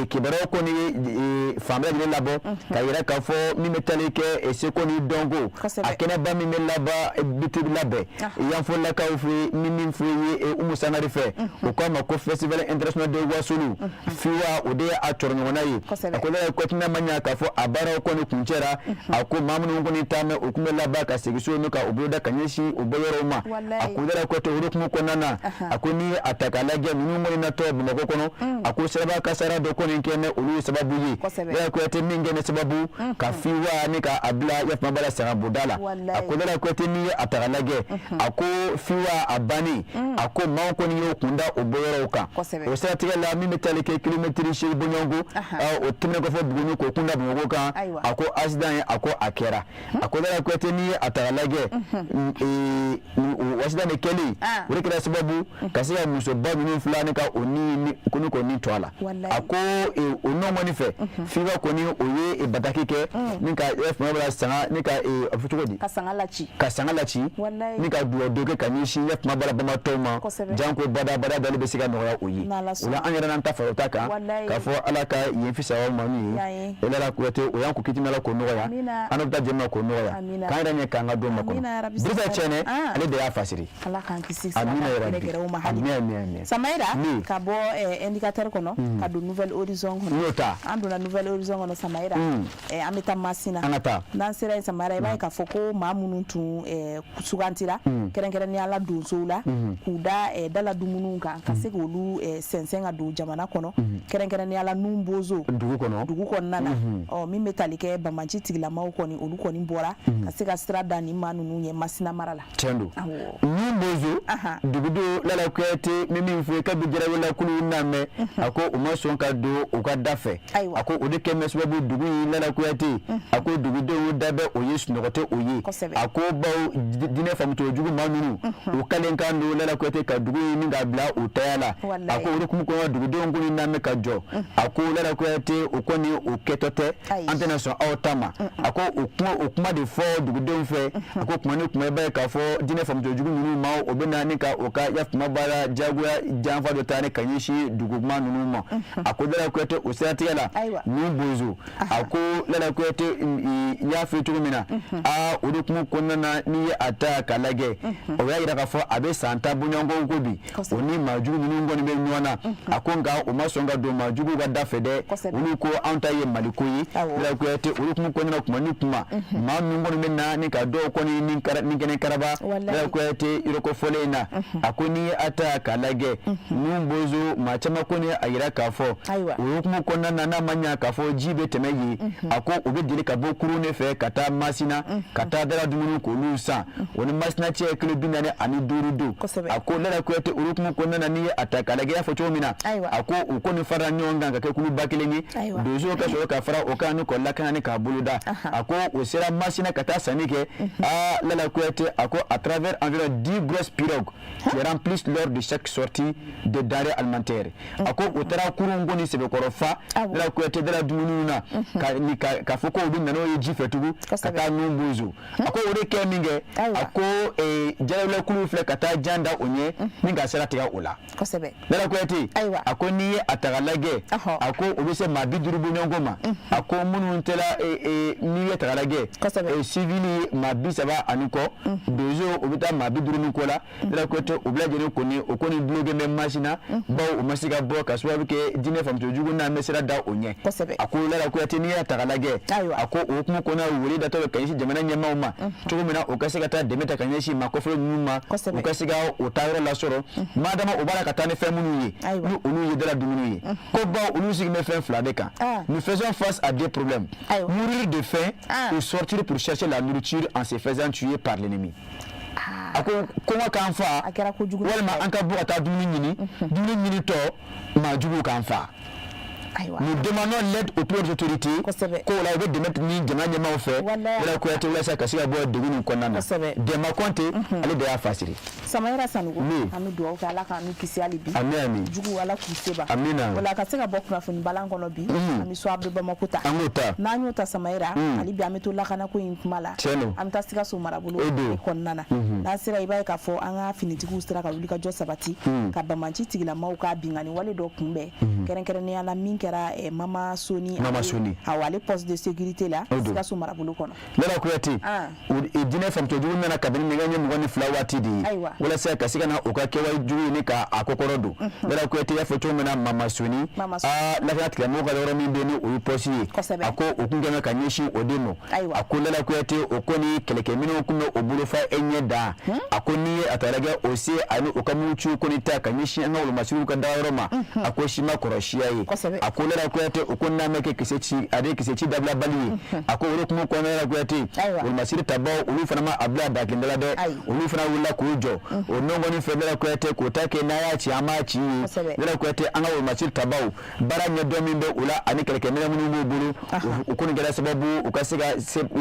kibaruyaw kɔni ye fan bɛɛ lajɛlen labɔ ka yira k'a fɔ min bɛ tali kɛ seko ni dɔnko a kɛnɛba min bɛ laban biti labɛn yanfolilakaw fɛ, ni min fɛ ye Umu Sangare fɛ, o k'a ma ko Festival international de Wasolo, FIWA, o de ye a cɔrɔɲɔgɔnna ye. A ko Lala Kuyate, n'a ma ɲa k'a fɔ a baaraw kɔni kuncɛra, a ko maa minnu kɔni taa mɛn, u tun bɛ laban ka segin so ka u bolo da ka ɲɛsin u bɔyɔrɔw ma. A ko Lala Kuyate, o hukumu kɔnɔna na, a ko n'i ye a ta k'a lajɛ, ninnu kɔni natɔ Bamakɔ kɔnɔ, a ko siraba kasara dɔ kɔni kɛ mɛ olu ye sababu ye, Lala Kuyate, min kɛ ne sababu ka FIWA ni ka a bila yafama bala sagaboda la. A ko Lala Kuyate, n'i ye a ta k'a lajɛ, a ko FIWA a bannen, a ko maaw kɔni y'o kunda o bɔyɔrɔw kan. O siratigɛ la, min bɛ tali kɛ kilomɛtiri 8 bɔɲɔgɔnko, o tɛmɛnen kɔfɛ Buguni k'o kunda Bamakɔ kan, a ko accident ye, a ko a kɛra. A ko Lala Kuyate, n'i ye a ta k'a lajɛ, o accident de kɛlen, o de kɛra sababu ka se ka musoba ninnu fila ni ka o ni k'o ni to a la. A ko o nɔ kɔni fɛ, FIWA kɔni o ye bataki kɛ ni ka fanga bila sanga ni ka a fɔ cogo di, ka sanga laci, ka sanga laci ni ka dugawu dɔ kɛ ka ɲɛsin kuma bala banbaatɔw ma, janko bada bada dali bɛ se ka nɔgɔya o ye. O la an yɛrɛ n'an ta fara o ta kan k'a fɔ Ala ka yen fisaya ma min ye. Lala Kuyate, o y'an ko kiti, Ala k'o nɔgɔya, an bɛ taa jɛma k'o nɔgɔya, k'an yɛrɛ ɲɛ k'an ka don makɔnɔ. ma. Dirisa Cɛnɛ, ale de y'a fasiri. Ala k'an kisi. Amina yarabi. Gɛrɛw ma hali. Amina, amina, amina. Samayira, ka bɔ Indicateur kɔnɔ ka don Nouvel Horizon kɔnɔ. N y'o ta. An donna Nouvel Horizon kɔnɔ, Samayira, an bɛ taa Masina. An ka taa. N'an sera yen, Samayira, i b'a ye k'a fɔ ko maa minnu tun sugantira, kɛrɛnkɛrɛnnenya la donsow la, k'u da dala dumuniw kan ka se k'olu sɛnsɛn ka don jamana kɔnɔ, kɛrɛnkɛrɛnnenya la nun bozo dugu kɔnɔ. Dugu kɔnɔna na, ɔ min bɛ tali kɛ banbaanci tigilamaw kɔni, olu kɔni bɔra ka se ka sira da nin maa ninnu ɲɛ Masina mara la. Tiɲɛ don. Ni bozo dugudenw, Lala Kuyate, min min fɔ kabi jarawelakulu n'a mɛn, a ko u ma sɔn ka don u ka da fɛ. A ko o de kɛ mɛ sababu dugu in, Lala Kuyate, a ko dugudenw da bɛ o ye, sunɔgɔ tɛ o ye. A ko baw diinɛ faamucogo jugu maa minnu u kalen kan don, Lala Kuyate, ka dugu in min ka bila u taya la. A ko o de kun kɔnɔ dugudenw kɔni n'a mɛn ka jɔ, a ko Lala Kuyate, o kɔni o kɛtɔ tɛ, an tɛna sɔn aw ta ma. A ko o kuma, o kuma de fɔ dugudenw fɛ. A ko kuma ni kuma, i b'a ye k'a fɔ diinɛ faamucogo jugu ninnu ma, o bɛ na ni ka o ka yafama baara diyagoya janfa dɔ ta ni ka ɲɛsin duguma ninnu ma. A ko Lala Kuyate, o siratigɛ la, ninnu bozo, a ko Lala Kuyate, n y'a fɔ cogo min na, aa, o de kuma kɔnɔna na, n'i ye a ta k'a lajɛ, o y'a yira k'a fɔ a bɛ san 10 bɔɲɔgɔnko ko bi, o ni maajugu ninnu kɔni bɛ ɲɔgɔn na. A ko nka o ma sɔn ka don maajuguw ka da fɛ dɛ. Olu ko anw ta ye Maliko ye. Lala Kuyate, olu kuma kɔnɔna na, kuma ni kuma, maa ninnu kɔni bɛ na ni ka dɔw kɔni ni kɛnɛ karaba. Lala Kuyate, yɔrɔko fɔlen in na, a ko n'i ye a ta k'a lajɛ, ninnu bozo maa caman kɔni a yira k'a fɔ o hukumu kɔnɔna na, n'a ma ɲa k'a fɔ ji bɛ tɛmɛ yen, a ko u bɛ deli ka bɔ kurun de fɛ ka taa Masina ka taa dala dumuni k'olu san. O ni Masina cɛ ye kilo 45 don. A ko Lala Kuyate, o hukumu kɔnɔna na, n'i ye a ta k'a lajɛ, i y'a fɔ cogo min na, a ko u kɔni farala ɲɔgɔn kan ka kɛ kuluba kelen ye, donsow ka sɔrɔ ka fara o kan ni k'o lakana ni k'a boloda. A ko o sera Masina ka taa sanni kɛ. Aa, Lala Kuyate, a ko à travers environ 10 grosses pirogues qui remplissent lors de chaque sortie de denrées alimentaires. A ko u taara kurun kɔni sɛbɛkɔrɔ fa, Lala Kuyate, dala dumuniw na ka ni ka fɔ ko u bɛ na n'o ye ji fɛ tugun ka taa nun bozo. A ko o de kɛ min kɛ, a ko jarawelekulu filɛ ka taa jan da o ɲɛ ni ka sira tigɛ o la. Lala Kuyate, a ko n'i ye a ta k'a lajɛ, a ko o bɛ se maa 50 bɔɲɔgɔnko ma. A ko minnu tɛla, n'i ye ta k'a lajɛ, civil maa 30 ani kɔ, donso o bɛ taa maa 50 ni kɔ la. Lala Kuyate, o bɛɛ lajɛlen kɔni, o kɔni bloqué bɛ Masina, bawo o ma se ka bɔ ka sababu kɛ diinɛ faamucogo jugu n'a bɛ sira da o ɲɛ. A ko Lala Kuyate, n'i y'a ta k'a lajɛ, a ko o hukumu kɔnɔ, wele datɔ bɛ ka ɲɛsin jamana ɲɛmaaw ma cogo min na o ka se ka taa dɛmɛ ta ka ɲɛsin maa kɔfɛlen ninnu ma, u ka se ka o taayɔrɔ lasɔrɔ, madama o b'a la ka taa ni fɛn minnu ye, ni olu ye dala dumuni ye. Ko bawo olu sigilen bɛ fɛn fila de kan: nous faisons face à deux problèmes, mourir de faim ou sortir pour chercher la nourriture en se faisant tuer par l'ennemi. A ko kɔngɔ k'an fa, walima an ka bɔ ka taa dumuni ɲini, dumuni ɲinitɔ maa juguw k'an fa. Nous demandons l'aide aux plus hautes autorités. Ko o la, u bɛ dɛmɛ ɲini jamana ɲɛmaaw fɛ, Lala Kuyate, walasa ka se ka bɔ degun nin kɔnɔna na. Dɛmɛ Kɔnte, ale de y'a fasiri. Samayira Sanogo, an bɛ dugawu kɛ, Ala k'an n'u kisi hali bi. Ami, ami. Jugu, Ala k'u seba. Amina. O la, ka se ka bɔ kunnafoni balan kɔnɔ bi, an bɛ Soir de Bamako ta. An k'o ta. N'an y'o ta, Samayira, hali bi an bɛ to lakanako in kuma la. Tiɲɛ don. An bɛ taa Sikaso marabolo kɔnɔna na. N'an sera, i b'a ye k'a fɔ an ka finitigiw sera ka wulikajɔ sabati ka banbaanci tigilamaw ka binkanni wale dɔ kunbɛn, kɛrɛnkɛrɛnnenya la min kɛra Mama Soni. Mama Soni. Awɔ, ale poste de sécurité la Sikaso marabolo kɔnɔ. Lala Kuyate, diinɛ faamucogo jugu nana kabini nɛgɛ ɲɛ 22 waati de ye walasa ka se ka na u ka kɛwale jugu ɲini ka a kɔkɔrɔ don. Lala Kuyate, y'a fɔ cogo min na, Mama Soni, aa, lakana tigilamɔgɔw ka yɔrɔ min bɛ yen, ni o ye poste ye, a ko o kun kɛn bɛ ka ɲɛsin o de ma. A ko Lala Kuyate, o kɔni kɛlɛkɛminɛnw kun bɛ o bolo fa e ɲɛ da. A ko n'i ye a ta lajɛ, o se ani u ka muguciw kɔni ta ka ɲɛsin an ka wolomasiriw ka dagayɔrɔ ma, a ko si ma kɔrɔ siya ye. A ko Lala Kuyate, o ko n'a ma kɛ kisɛ ci, ale kisɛ ci dabila bali ye. A ko o de kun kɔnɔna la, Kuyate, wolomasiri tabaw, olu fana ma a bila dakilinda la dɛ. Olu fana wulila k'u jɔ o nɔngɔni fɛ, Lala Kuyate, k'o ta kɛ n'a y'a ci, an b'a ci ye. Lala Kuyate, an ka wolomasiri tabaw, baara ɲɛdɔn min bɛ u la ani kɛlɛkɛminɛn minnu b'u bolo, o kɔni kɛra sababu u ka se ka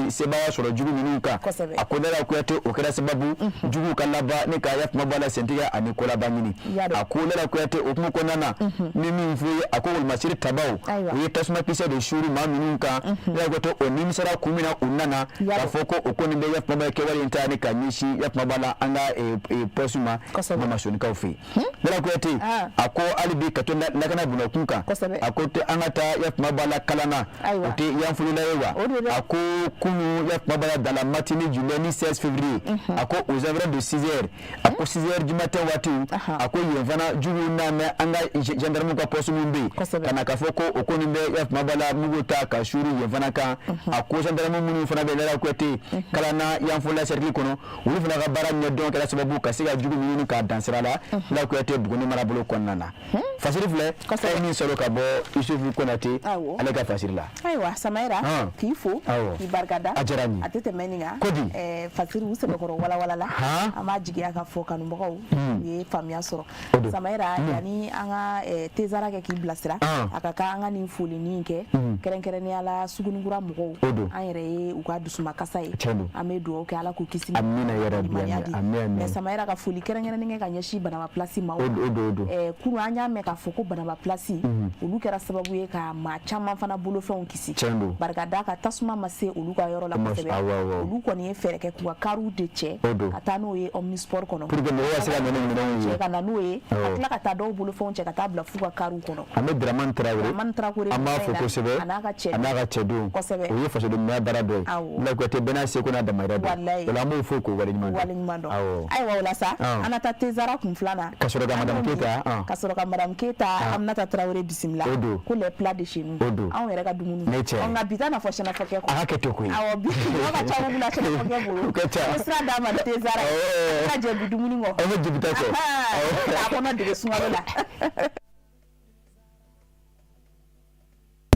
sebaaya sɔrɔ jugu ninnu kan. A ko Lala Kuyate, o kɛra sababu juguw ka laban ni ka yafama bɔ a la sentigɛ ani kolaban ɲini. A ko Lala Kuyate, o kuma kɔnɔna na, ni min fɔ ye, a ko wolomasiri tabaw u ye tasumakisɛ de suuru maa minnu kan. Lala Kuyate, o nimisara kun min na u nana k'a fɔ ko o kɔni bɛ yafama kɛwale in ta ni ka ɲɛsin yafama b'a la an ka poste ma Mamasonikaw fɛ yen. Lala Kuyate, a ko hali bi ka to lakana bunakun kan, a ko an ka taa yafama b'a la Kalana, o tɛ Yanfolila ye wa? A ko kunun yafama b'a la dans la matinée du lundi 16 février, a ko aux environs de 6 heures, a ko 6 heures du matin waatiw, a ko yen fana juguw n'a mɛn an ka gendarme ka poste min bɛ yen ka na k'a fɔ ko o kɔni bɛ yafama b'a la mugu ta ka suuru yen fana kan. A ko gendarme minnu fana bɛ Lala Kuyate Kalana Yanfolila cercle kɔnɔ, olu fana ka baara ɲɛdɔn kɛra sababu ka se ka jugu ninnu k'a dan sira la. Lala Kuyate, Buguni marabolo kɔnɔna na, fasiri filɛ fɛn min sɔrɔ ka bɔ Isufu Konate ale ka fasiri la. Ayiwa Samayira, k'i fo k'i barikada. A diyara n ye. A tɛ tɛmɛ nin kan. Kodi fasiriw sɛbɛkɔrɔ walawala la, an b'a jigiya k'a fɔ kanubagaw u ye faamuya sɔrɔ. Samayira, yanni an ka tezara kɛ k'i bilasira, a ka kan an ka nin folinin kɛ kɛrɛnkɛrɛnnenya la Sugunikura mɔgɔw, an yɛrɛ ye u ka dusumakasa ye, an bɛ dugawu kɛ Ala k'u kisi. Amina yarabi. Mais Samayira, ka foli kɛrɛnkɛrɛnnen kɛ ka ɲɛsin Banaba Place ma. Kunun an y'a mɛn k'a fɔ ko Banaba Place olu kɛra sababu ye ka maa caman fana bolofɛnw kisi, barika da ka tasuma ma se olu ka yɔrɔ la kosɛbɛ. Olu kɔni ye fɛɛrɛ kɛ k'u ka kariw de cɛ ka taa n'o ye omnisport kɔnɔ pour que mɔgɔw ka se ka na ni minɛnw ye, ka na n'o ye, ka tila ka taa dɔw bolofɛnw cɛ ka taa bila f'u ka kariw kɔnɔ. An bɛ Dramane Traoré, an b'a fo kosɛbɛ, a n'a ka cɛdenw, o ye fasodenɲumanya baara dɔ ye. Lala Kuyate, bɛɛ n'a seko n'a damayira don, o la an b'o fo k'o waleɲuman dɔn. Ayiwa o la sa, an na taa tezara kun filanan ka sɔrɔ ka madame Keyita, ka sɔrɔ ka madame Keyita Aminata Traoré bisimila ko les plats de chez nous, anw yɛrɛ ka dumuni. Nka bi ta na fɔ sɛnɛfɔkɛ kɔ, a ka kɛ ten koyi. Awɔ, bi mɔgɔ ka ca bila sɛnɛfɔkɛ bolo, ko sira d'a ma tezara, ka jɛ bi dumuni kɔ. An bɛ jibita kɛ k'a kɔnɔ dege sunkalo la.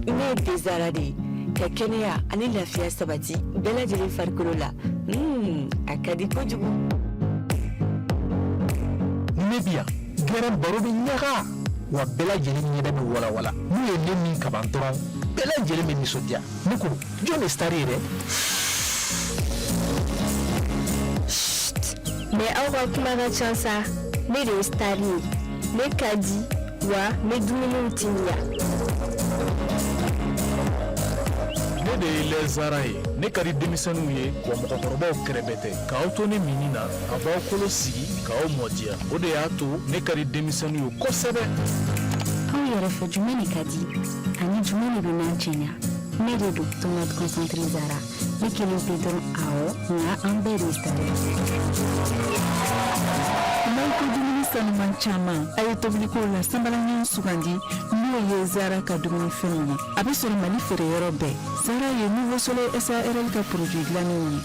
Ne ye tezara de ye, ka kɛnɛya ani lafiya sabati bɛɛ lajɛlen farikolo la. A ka di kojugu. Ne bi yan gɛrɛn baro bɛ ɲaga wa, bɛɛ lajɛlen ɲɛda bɛ walawala. N'u ye ne min kaban dɔrɔn, bɛɛ lajɛlen bɛ nisɔndiya. Ne ko jɔn de star ye dɛ? Mais aw ka kuma ka ca sa. Ne de ye star ye, ne ka di wa n bɛ dumuniw timiya. Ne de ye lɛzara ye, ne ka di denmisɛnninw ye wa mɔgɔkɔrɔbaw kɛrɛbɛ tɛ. K'aw to ne minni na, a b'aw kolo sigi k'aw mɔdiya, o de y'a to ne ka di denmisɛnninw ye kosɛbɛ. Aw yɛrɛ fɛ, jumɛn de ka di ani jumɛn de bɛ n'an cɛɲa? Ne de don tomate concentré Zara, ne kelen pe dɔrɔn, awɔ, nka an bɛɛ de ye star ye. N'aw ko dumuni sanuman caman, a ye tobiliko la sanbalaɲɔgɔn sugandi, n'o ye Zara ka dumunifɛnw ye. A bɛ sɔrɔ Mali feereyɔrɔ bɛɛ. Zara ye Nouveau Soleil SARL ka produit dilannenw ye.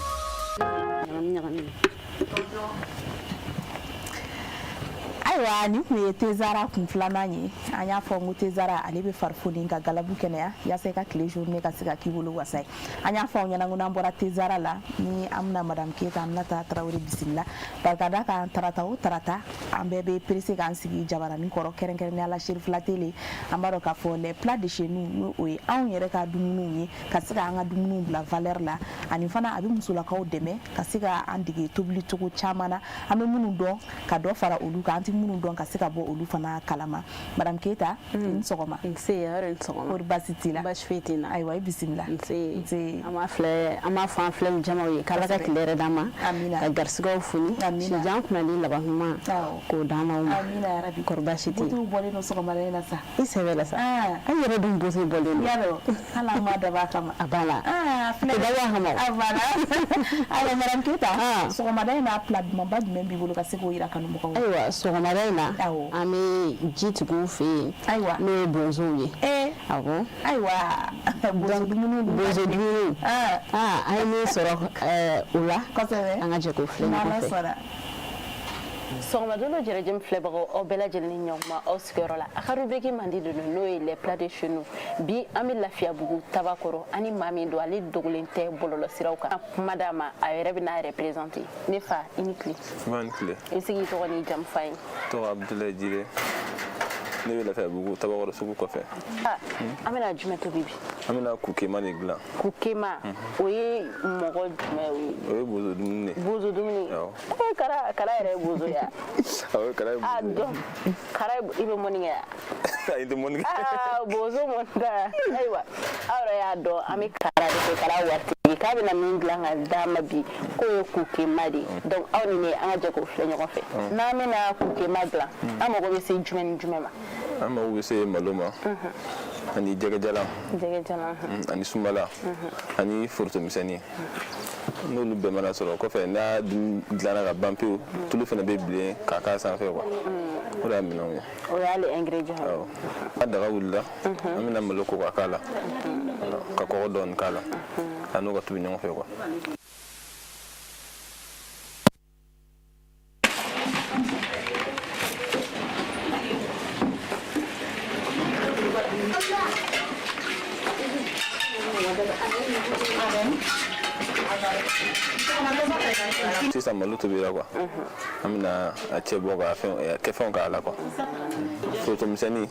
Ayiwa, nin tun ye tezara kun filanan ye. An y'a fɔ n ko tezara ale bɛ farifoni ka galabu kɛnɛya yaasa i ka tile journée ka se ka k'i bolo wasa ye. An y'a fɔ aw ɲɛna ko n'an bɔra tezara la, ni an bɛna madame Keyita Aminata Traoré bisimila, barika da kan tarata o tarata an bɛɛ bɛ pressé k'an sigi jabaranin kɔrɔ, kɛrɛnkɛrɛnnenya la Cherifila Télé. An b'a dɔn k'a fɔ les plats de chez nous, o ye anw yɛrɛ ka dumuniw ye, ka se k'an ka dumuniw bila valeur la, ani fana a bɛ musolakaw dɛmɛ ka se ka an dege tobili cogo caman na, an bɛ minnu dɔn ka dɔ fara olu kan, an tɛ minnu dɔn ka se ka bɔ olu fana kalama. Madame Keyita, i ni sɔgɔma. Nse, hɛrɛ ni sɔgɔma. Kɔri baasi t'i la? Baasi foyi tɛ n na. Ayiwa, i bisimila. Nse. Nse. An b'a filɛ, an b'a fɔ an filɛ jamaw ye k'Ala ka tile hɛrɛ d'an ma. Amina. Ka garisigɛw foni. Amina. Sijan kunnandi laban ɲuman. Awɔ. K'o d'an n'aw ma. Amina yarabi. Kɔri baasi tɛ yen. Botow bɔlen don sɔgɔmada in na sa. I sɛbɛ la sa. An yɛrɛ dun boto bɔlen don. Yarɔ, hali an m'a dabɔ a kama. A banna. A filɛ. O dabɔ a kama o. A banna. Ayiwa madame Keyita. Sɔgɔmada in na plat dumanba jumɛn b'i bolo ka se k'o yira kanubagaw la? Ayiwa, sɔgɔmada in na, an bɛ jitigiw fɛ yen. Ayiwa. N'o ye bonzow ye. Awɔ. Ayiwa, bozo dumuni. Bozo dumuni. An ye min sɔrɔ o la. Kosɛbɛ. An ka jɛ k'o filɛ ɲɔgɔn fɛ. N'Ala sɔnna. Sɔgɔma don jɛrɛjɛm filɛbagaw, aw bɛɛ lajɛlen ni ɲɔgɔn aw sigiyɔrɔ la, a ka rubrique mandi de don, n'o ye les plats de chez nous. Bi an bɛ Lafiyabugu Tabakɔrɔ, ani maa min don, ale dogolen tɛ bɔlɔlɔsiraw kan. Kuma d'a ma, a yɛrɛ bɛ n'a yɛrɛ présenter. Ne fa, i ni tile. N ni tile. I bɛ se k'i tɔgɔ n'i jamu f'a ye? Tɔgɔ Abudulayi Jire. Ne bɛ Lafiyabugu Tabakɔrɔ sugu kɔfɛ. An bɛna jumɛn tobi bi? An bɛna kukema de dilan. Kukema, o ye mɔgɔ jumɛn ye? O ye bozo dumuni de ye. Bozo dumuni? Awɔ. Ee, Kara, Kara yɛrɛ ye bozo ye wa? Awɔ, Kara ye bozo ye. Donc Kara, i bɛ mɔni kɛ wa? Ayi, n tɛ mɔni kɛ. Aa, bozo mɔni ta. Ayiwa, aw yɛrɛ y'a dɔn an bɛ Kara de fɛ, Kara waritigi, k'a bɛna min dilan ka d'a ma bi, k'o ye kukema de ye. Donc aw ni ne, an ka jɛ k'o filɛ ɲɔgɔn fɛ. N'an bɛna kukema dilan, an mago bɛ se jumɛn ni jumɛn ma? An mago bɛ se malo ma, ani jɛgɛjalan. Jɛgɛjalan. Ani sumala, ani forotomisɛnnin. N'olu bɛɛ mana sɔrɔ kɔfɛ, n'a dun dilanna ka ban pewu, tulu fana bɛ bilen k'a k'a sanfɛ quoi. O de y'a minɛnw ye. O y'ale ingrédient ye. Awɔ. A daga wulila, an bɛna malo ko ka k'a la, ka kɔgɔ dɔɔni k'a la, a n'o ka tobi ɲɔgɔn fɛ quoi. Sisan malo tobira quoi, an bɛna a cɛ bɔ ka fɛn kɛfɛnw k'a la quoi. Forotomisɛnnin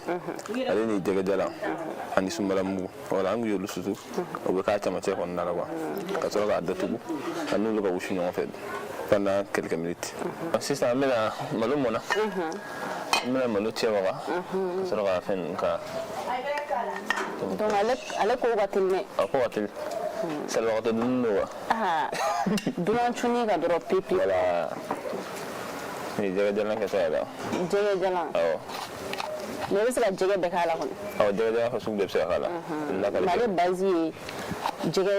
ale ni jɛgɛjalan ani sunbala mugu, wala an y'olu susu, o bɛ k'a cɛmancɛ kɔnɔna la quoi, ka sɔrɔ k'a datugu, a n'olu ka wusu ɲɔgɔn fɛ pendant quelques minutes. Sisan an bɛna malo mɔna, an bɛna malo cɛ waga ka sɔrɔ ka fɛn ninnu k'a. Donc ale ko ka teli dɛ. A ko ka teli. Salibagatɔ dumuni don quoi. Aa, dunan cunni ka dɔrɔn pepe. Voilà. Ni jɛgɛjalan kɛtɔ yɛrɛ. Jɛgɛjalan. Awɔ. Mais i bɛ se ka jɛgɛ bɛɛ k'a la kɔni. Awɔ, jɛgɛjalan fasugu bɛɛ bɛ se ka k'a la. Mais ale base ye jɛgɛ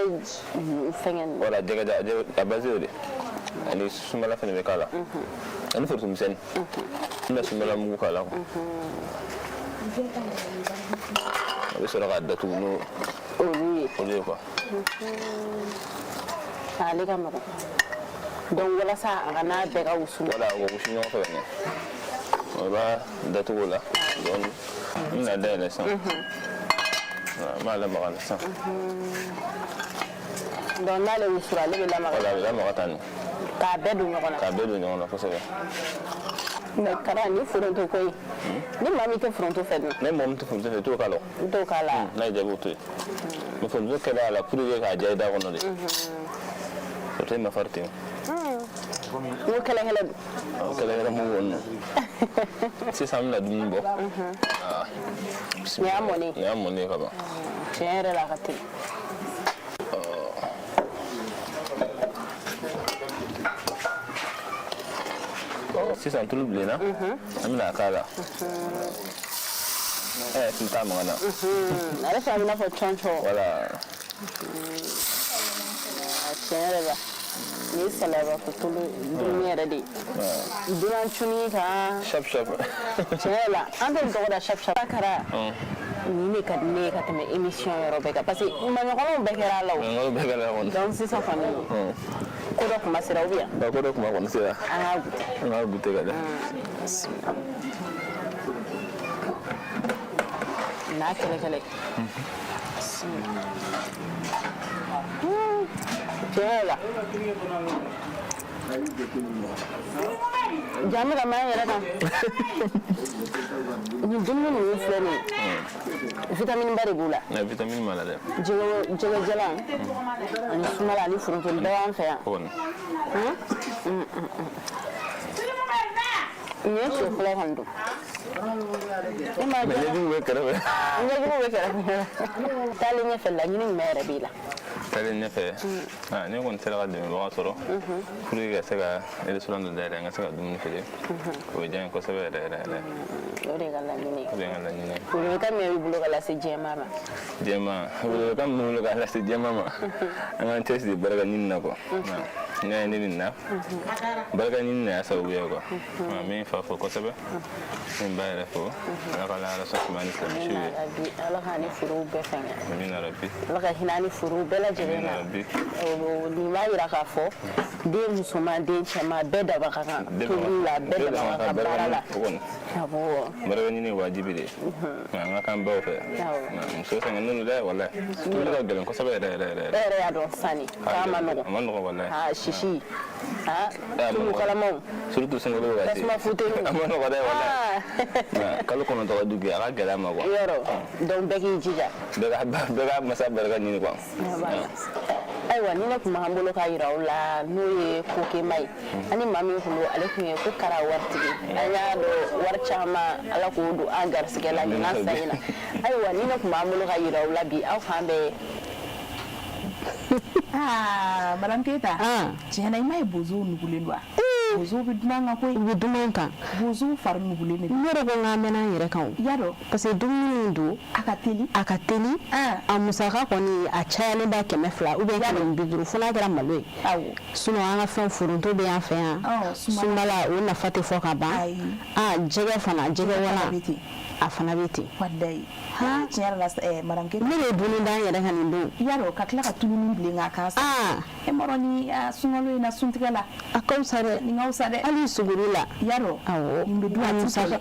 fɛngɛ ninnu. Voilà, jɛgɛjalan a base y'o de. Ani sumala fana bɛ k'a la. Ani forotomisɛnnin. N bɛna sumala mugu k'a la quoi. A bɛ sɔrɔ k'a datugu n'o olu ye. Olu ye quoi. Ale ka nɔgɔn. Donc walasa a ka n'a bɛɛ ka wusu. Voilà, o ka wusu ɲɔgɔn fɛ ka ɲɛ. O b'a datugu o la. Donc n bɛna dayɛlɛ sisan. N b'a lamaga sisan. Donc n'ale wusura, ale bɛ lamaga. Voilà, a bɛ lamaga tan de. K'a bɛɛ don ɲɔgɔn na. K'a bɛɛ don ɲɔgɔn na kosɛbɛ. Mais Kara, ni foronto ko in, ni maa min tɛ foronto fɛ dun? Ni mɔgɔ min tɛ foronto fɛ, i t'o k'a la o. I t'o k'a la. N'a y'i diya, i b'o to yen. Mais foronto kɛra a la pour que k'a diya i da kɔnɔ de. Foronto in ma farin ten. N ko kɛlɛkɛlɛ don. Awɔ, kɛlɛkɛlɛ mugu kɔni don. Sisan an bɛna dumuni bɔ. Nin y'a mɔnen. Nin y'a mɔnen ka ban. Tiɲɛ yɛrɛ la, a ka teli. Sisan tulu bilenna, an bɛna a k'a la. Tulu t'a maga na. Ale fana bɛ i n'a fɔ cɔncɔn. Voilà. Tiɲɛ yɛrɛ la, nin ye salabatɔ tulu dumuni yɛrɛ de ye. Dunan cunni kan. Chap chap. Tiɲɛ yɛrɛ la, an tɛ nin tɔgɔ da chap chap. Kara, nin de ka di ne ye ka tɛmɛ émission yɔrɔ bɛɛ kan, parce que maɲɔgɔnw bɛɛ kɛra a la o. Maɲɔgɔnw bɛɛ kɛra a la kɔni. Donc sisan kɔni, ko dɔ kuma sera ou bien? Ko dɔ kuma kɔni sera. An k'a goûter. An k'a goûter ka da. N'a kɛlɛkɛlɛ. Tiɲɛ yɛrɛ la. Ja bɛ ka mɛn an yɛrɛ kan. Nin dumuni ninnu filɛ nin ye, vitamine ba de b'u la. Nka vitamine b'a la dɛ. Jɛgɛjalan ani sumala ani foronto, nin bɛɛ b'an fɛ yan. O kɔni. Nin ye tile fɔlɔ kɔni don. E ma Mais ɲɛjugu bɛ kɛrɛfɛ. Ɲɛjugu bɛ kɛrɛfɛ. Taalen ɲɛfɛ, laɲini jumɛn yɛrɛ b'i la? Taalen ɲɛfɛ, ne kɔni sera ka dɛmɛbaga sɔrɔ pour que ka se ka restaurant dɔ dayɛlɛ, n ka se ka dumuni feere, o bɛ diya n ye kosɛbɛ yɛrɛ yɛrɛ yɛrɛ. O de ye ka laɲini ye. O de ye n ka laɲini ye. Welewelekan min b'i bolo ka lase jɛma ma? Jɛma, welewelekan min bɛ n bolo ka lase jɛma ma, an k'an cɛsiri barika ɲini na quoi. N y'a ye ne nin na, barika ɲini na y'a sababu ye quoi. N bɛ n fa fo kosɛbɛ, n bɛ n ba yɛrɛ fo, Ala ka lahara sɔn suma ni silamɛsu ye. Ala k'an ni furuw bɛɛ fɛngɛ. Amina rabi. Ala ka hinɛ an ni furuw bɛɛ lajɛlen na. Nin b'a yira k'a fɔ den musoman, den cɛman, bɛɛ daba ka kan tobili la, bɛɛ daba ka kan baara la. Baraka ɲini wajibi de ye. Nka an ka kan bɛɛ fɛ. Muso sɛgɛnnen don dɛ, walayi. Tobili ka gɛlɛn kosɛbɛ yɛrɛ yɛrɛ yɛrɛ. E yɛrɛ y'a dɔn sisan de k'a ma nɔgɔn. A ma nɔgɔn walayi. Aa sisi. Aa ma tulu nɔgɔn. kalamanw. Surtout sunkalo wagati. Tasuma funteni. A ma nɔgɔn dɛ walayi. Kalo 9 ka jugu a ka gɛlɛn a ma quoi. Yɔrɔ donc bɛɛ k'i jija. Bɛɛ ka masa barika ɲini quoi. Ayiwa ni ne tun b'an bolo k'a yira aw la n'o ye kokema ye ani maa min kun don ale tun ye ko kara waritigi an y'a dɔn wari caman ala k'o don an garisigɛ la ɲinan san in na ayiwa ni ne tun b'an bolo k'a yira aw la bi aw fan bɛɛ. Aa madame Keyita tiɲɛ na i m'a ye bozow nugulen don wa? Bozow bɛ dunan kan koyi. U bɛ dunan kan. Bozow fari nugulen de don. Ne yɛrɛ ko n k'an mɛnna an yɛrɛ kan o. I y'a dɔn. Parce que dumuni min don. A ka teli. A ka teli. A musaka kɔni a cayalen ba 200 ou bien 150 fo n'a kɛra malo ye. Awɔ. Sinon an ka fɛn foronto bɛ yan fɛ yan. Sunbala o nafa tɛ fɔ ka ban. Ayi. Aa jɛgɛ fana jɛgɛ walan. A fana bɛ ten. Walayi. Tiɲɛ yɛrɛ la madame Keyita. Ne de ye dumuni d'an yɛrɛ kan nin don. I y'a dɔn ka tila ka tuluni bilen k'a kan sa. E m'a dɔn ni sunkalo in na suntigɛ la. A ka fisa dɛ. Nin ka fisa dɛ. Hali suguri la. I y'a dɔn. Awɔ. Nin bɛ dun a ti kɛlɛ.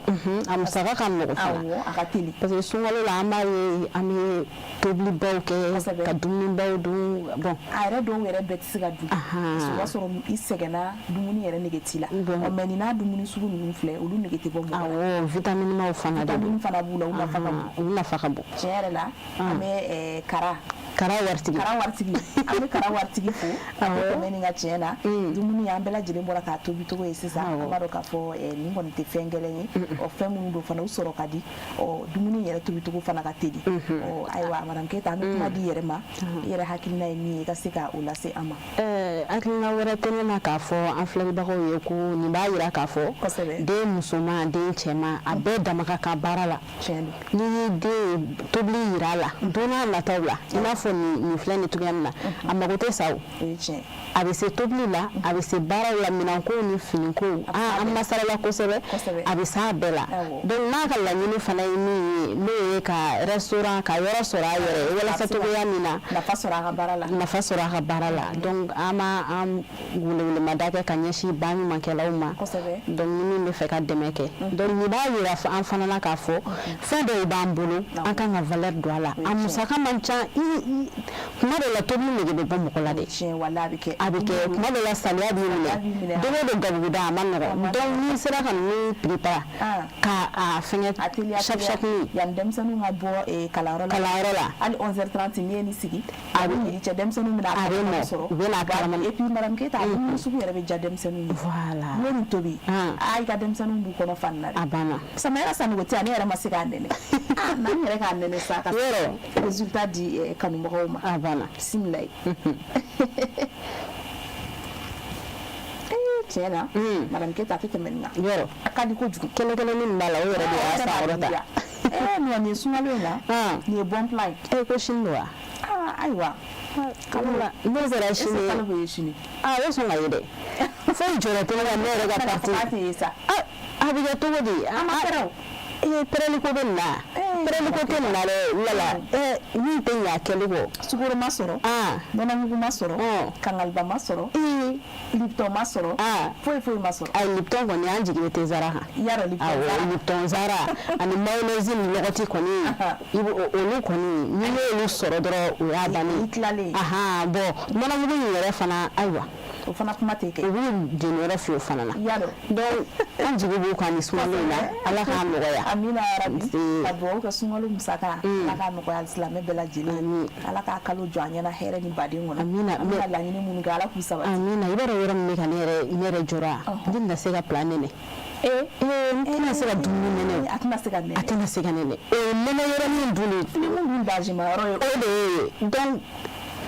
A musaka ka nɔgɔn fana. Awɔ a ka teli. Parce que sunkalo la an b'a ye an bɛ tobilibaw kɛ ka dumunibaw dun bon. A yɛrɛ dɔw yɛrɛ bɛɛ tɛ se ka dun. Parce que o b'a sɔrɔ i sɛgɛnna dumuni yɛrɛ nege t'i la. Mais nin n'a dumuni sugu ninnu filɛ olu nege tɛ bɔ mɔgɔ la. Awɔ vitamine maw fana de don. Vitamine fana b'u la u nafa ka bon. U nafa ka bon. Tiɲɛ yɛrɛ la an bɛ kara. Kara waritigi. Kara waritigi an bɛ kara waritigi fo. A bɛ tɛmɛ nin ka tiɲɛ na. Dumuni an bɛɛ lajɛlen bɔra k'a tobi cogo ye sisan. An b'a dɔn k'a fɔ nin kɔni tɛ fɛn gɛlɛn ye. Ɔ fɛn minnu don fana u sɔrɔ ka di. Ɔ dumuni yɛrɛ tobicogo fana ka teli. Ɔ ayiwa madame Keyita an bɛ kuma di i yɛrɛ ma. I yɛrɛ hakilina ye min ye i ka se ka o lase an ma. Hakilina wɛrɛ tɛ ne na k'a fɔ an filɛlibagaw ye ko nin b'a jira k'a fɔ den musoman den cɛman a bɛɛ dama ka kan baara la. N'i y'i den tobili jira a la don n'a nataw la i n'a fɔ nin filɛ nin cogoya min na a mago tɛ sa o. A bɛ se tobili la a bɛ se baaraw la minɛnkow ni finikow an masalala kosɛbɛ a bɛ s'a bɛɛ la donc n'a ka laɲini fana ye min ye n'o ye ka restaurant ka yɔrɔ sɔrɔ a yɛrɛ ye walasa cogoya min na nafa sɔrɔ a ka baara la nafa sɔrɔ a ka baara la donc an b'an welewelemada kɛ ka ɲɛsin baɲumankɛlaw ma donc ni min bɛ fɛ ka dɛmɛ kɛ donc nin b'a jira an fana na k'a fɔ fɛn dɔw b'an bolo an kan ka valeur don a la a musaka man ca kuma dɔw la tobili nege bɛ bɔ mɔgɔ la dɛ a bɛ kɛ kuma dɔw la saliya b'i minɛ don o don gabuguda a ma nɔgɔn donc n'i sera ka ninnu prépare ka a fɛngɛ chap chapni yanni denmisɛnninw ka bɔ kalanyɔrɔ la hali 11h30 n'i ye nin sigi a bɛ midi cɛ denmisɛnninw bɛna a bɛ mɔ u bɛ n'a kalama et puis madame Keyita a dumuni sugu yɛrɛ bɛ diya denmisɛnninw ye voilà n'i ye nin tobi aa i ka denmisɛnninw b'u kɔnɔ fa nin na dɛ a banna Samayɛrɛ Sanogo tɛ yan ne yɛrɛ ma se k'a nɛnɛ n'an yɛrɛ k'a nɛnɛ sa ka résultat di kanubagaw ma a banna bisimilayi tiɲɛ na madame Keyita a tɛ tɛmɛ nin kan yɔrɔ a ka di kojugu kelen kelennin min b'a la o yɛrɛ de y'a sankɔrɔta nin ye sunkalo in na nin ye bon plan ye ko sini don wa ayiwa kalo la n'o sera sini kalo bɛ ye sini o sɔn ka ye dɛ foyi jɔrɔ tɛ ne la ne yɛrɛ ka parti a tɛ ye sa a bɛ kɛ cogo di an ma pɛrɛn o pɛrɛnni ko bɛ nin na pɛrɛnni ko tɛ nin na dɛ lala min tɛ ɲɛ a kɛli kɔ sukaro ma sɔrɔ nɔnɔmugu ma sɔrɔ kangaliba ma sɔrɔ Lipton ma sɔrɔ foyi foyi ma sɔrɔ ayi Lipton kɔni an jigi bɛ te Zara kan yarɔ Lipton Zara Lipton Zara ani mayonnaise ni lɔgɔti kɔni olu kɔni n'i y'olu sɔrɔ dɔrɔn o y'a bannen i tilalen bon nɔnɔmugu in yɛrɛ fana ayiwa o fana kuma tɛ kɛ u b'u jeniyɔrɔ fi o fana na yarɔ donc an jigi b'u kan ni sunkalo in na ala k'a nɔgɔya amina yarabi ka dugawu kɛ sunkalo musaka ala k'a nɔgɔya silamɛ bɛɛ lajɛlen ala k'a kalo jɔ an ɲɛna hɛrɛ ni baden kɔnɔ amina an bɛ ka laɲini minnu kɛ ala k'u sabati amina i b'a dɔn yɔrɔ min bɛ ka ne yɛrɛ jɔrɔ a ne tɛna se ka plat nɛnɛ n tɛna se ka dumuni nɛnɛ a tɛna se ka nɛnɛ a tɛna se ka nɛnɛ o nɛnɛ yɔrɔnin dun filimu dun dajima yɔrɔ ye o de ye donc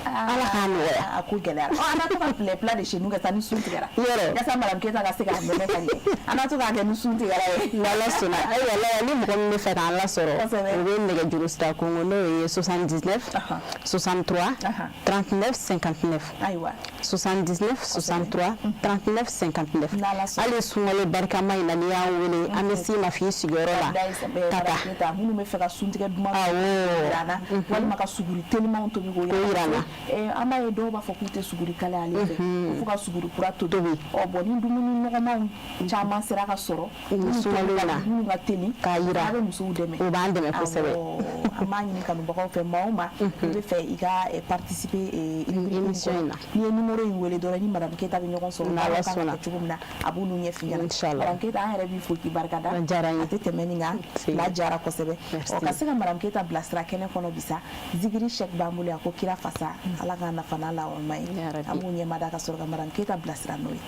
ala k'a nɔgɔya a ko gɛlɛyara an n'a to ka filɛ plat de chez nous kɛ sa ni sun tigɛra yɔrɔ yasa madame Keyita ka se k'a nɛnɛ ka ɲɛ an n'a to k'a kɛ ni sun tigɛra ye n'ala sɔnna ayiwa la ni mɔgɔ min bɛ fɛ k'an lasɔrɔ o bɛ nɛgɛjuru sira kongo n'o ye 79 63 39 59 ayiwa 79 63 39 59 hali sunkalo barikama in na n'i y'an wele an bɛ s'i ma f'i sigiyɔrɔ la ka taa minnu bɛ fɛ ka suntigɛ duman jira an na walima ka suguri telimanw tobi k'o jira an na An b'a ye dɔw b'a fɔ k'u tɛ suguri kalaya ale fɛ, fo ka suguri kura tobi. Ɔ bon, ni dumuni nɔgɔmanw caman sera ka sɔrɔ sunkalo in na, minnu ka teli, k'a yira, a bɛ musow dɛmɛ. O b'an dɛmɛ kosɛbɛ. An b'a ɲini kanubagaw fɛ, maa o maa i bɛ fɛ i ka participer émission in na, n'i ye numéro in wele dɔrɔn, ni madame Keyita bɛ ɲɔgɔn sɔrɔ, n'Ala sɔnna, cogo min na a b'olu ɲɛf'i ɲɛna. Inchallah. Madame Keyita, an yɛrɛ b'i fo k'i barika da. A diyara n ye. A tɛ tɛmɛ nin kan, n'a diyara kosɛbɛ. Ɔ ka se ka madame Keyita bilasira kɛnɛ kɔnɔ bi sa, zikiri sɛk b'an bolo yan ko kira fasa, Ala k'a nafa n'a lawalema ye. An b'u ɲɛmada ka sɔrɔ ka madame Keyita bilasira n'o ye.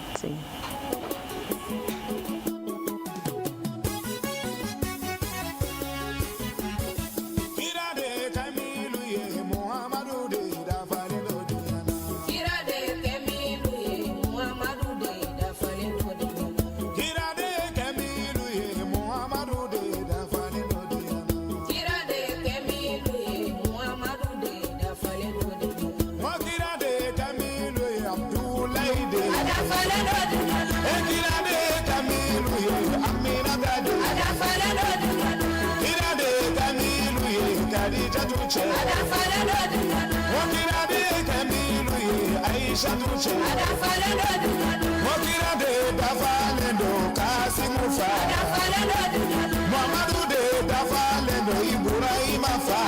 Muhammadu de dafalen don Ibrahima fa,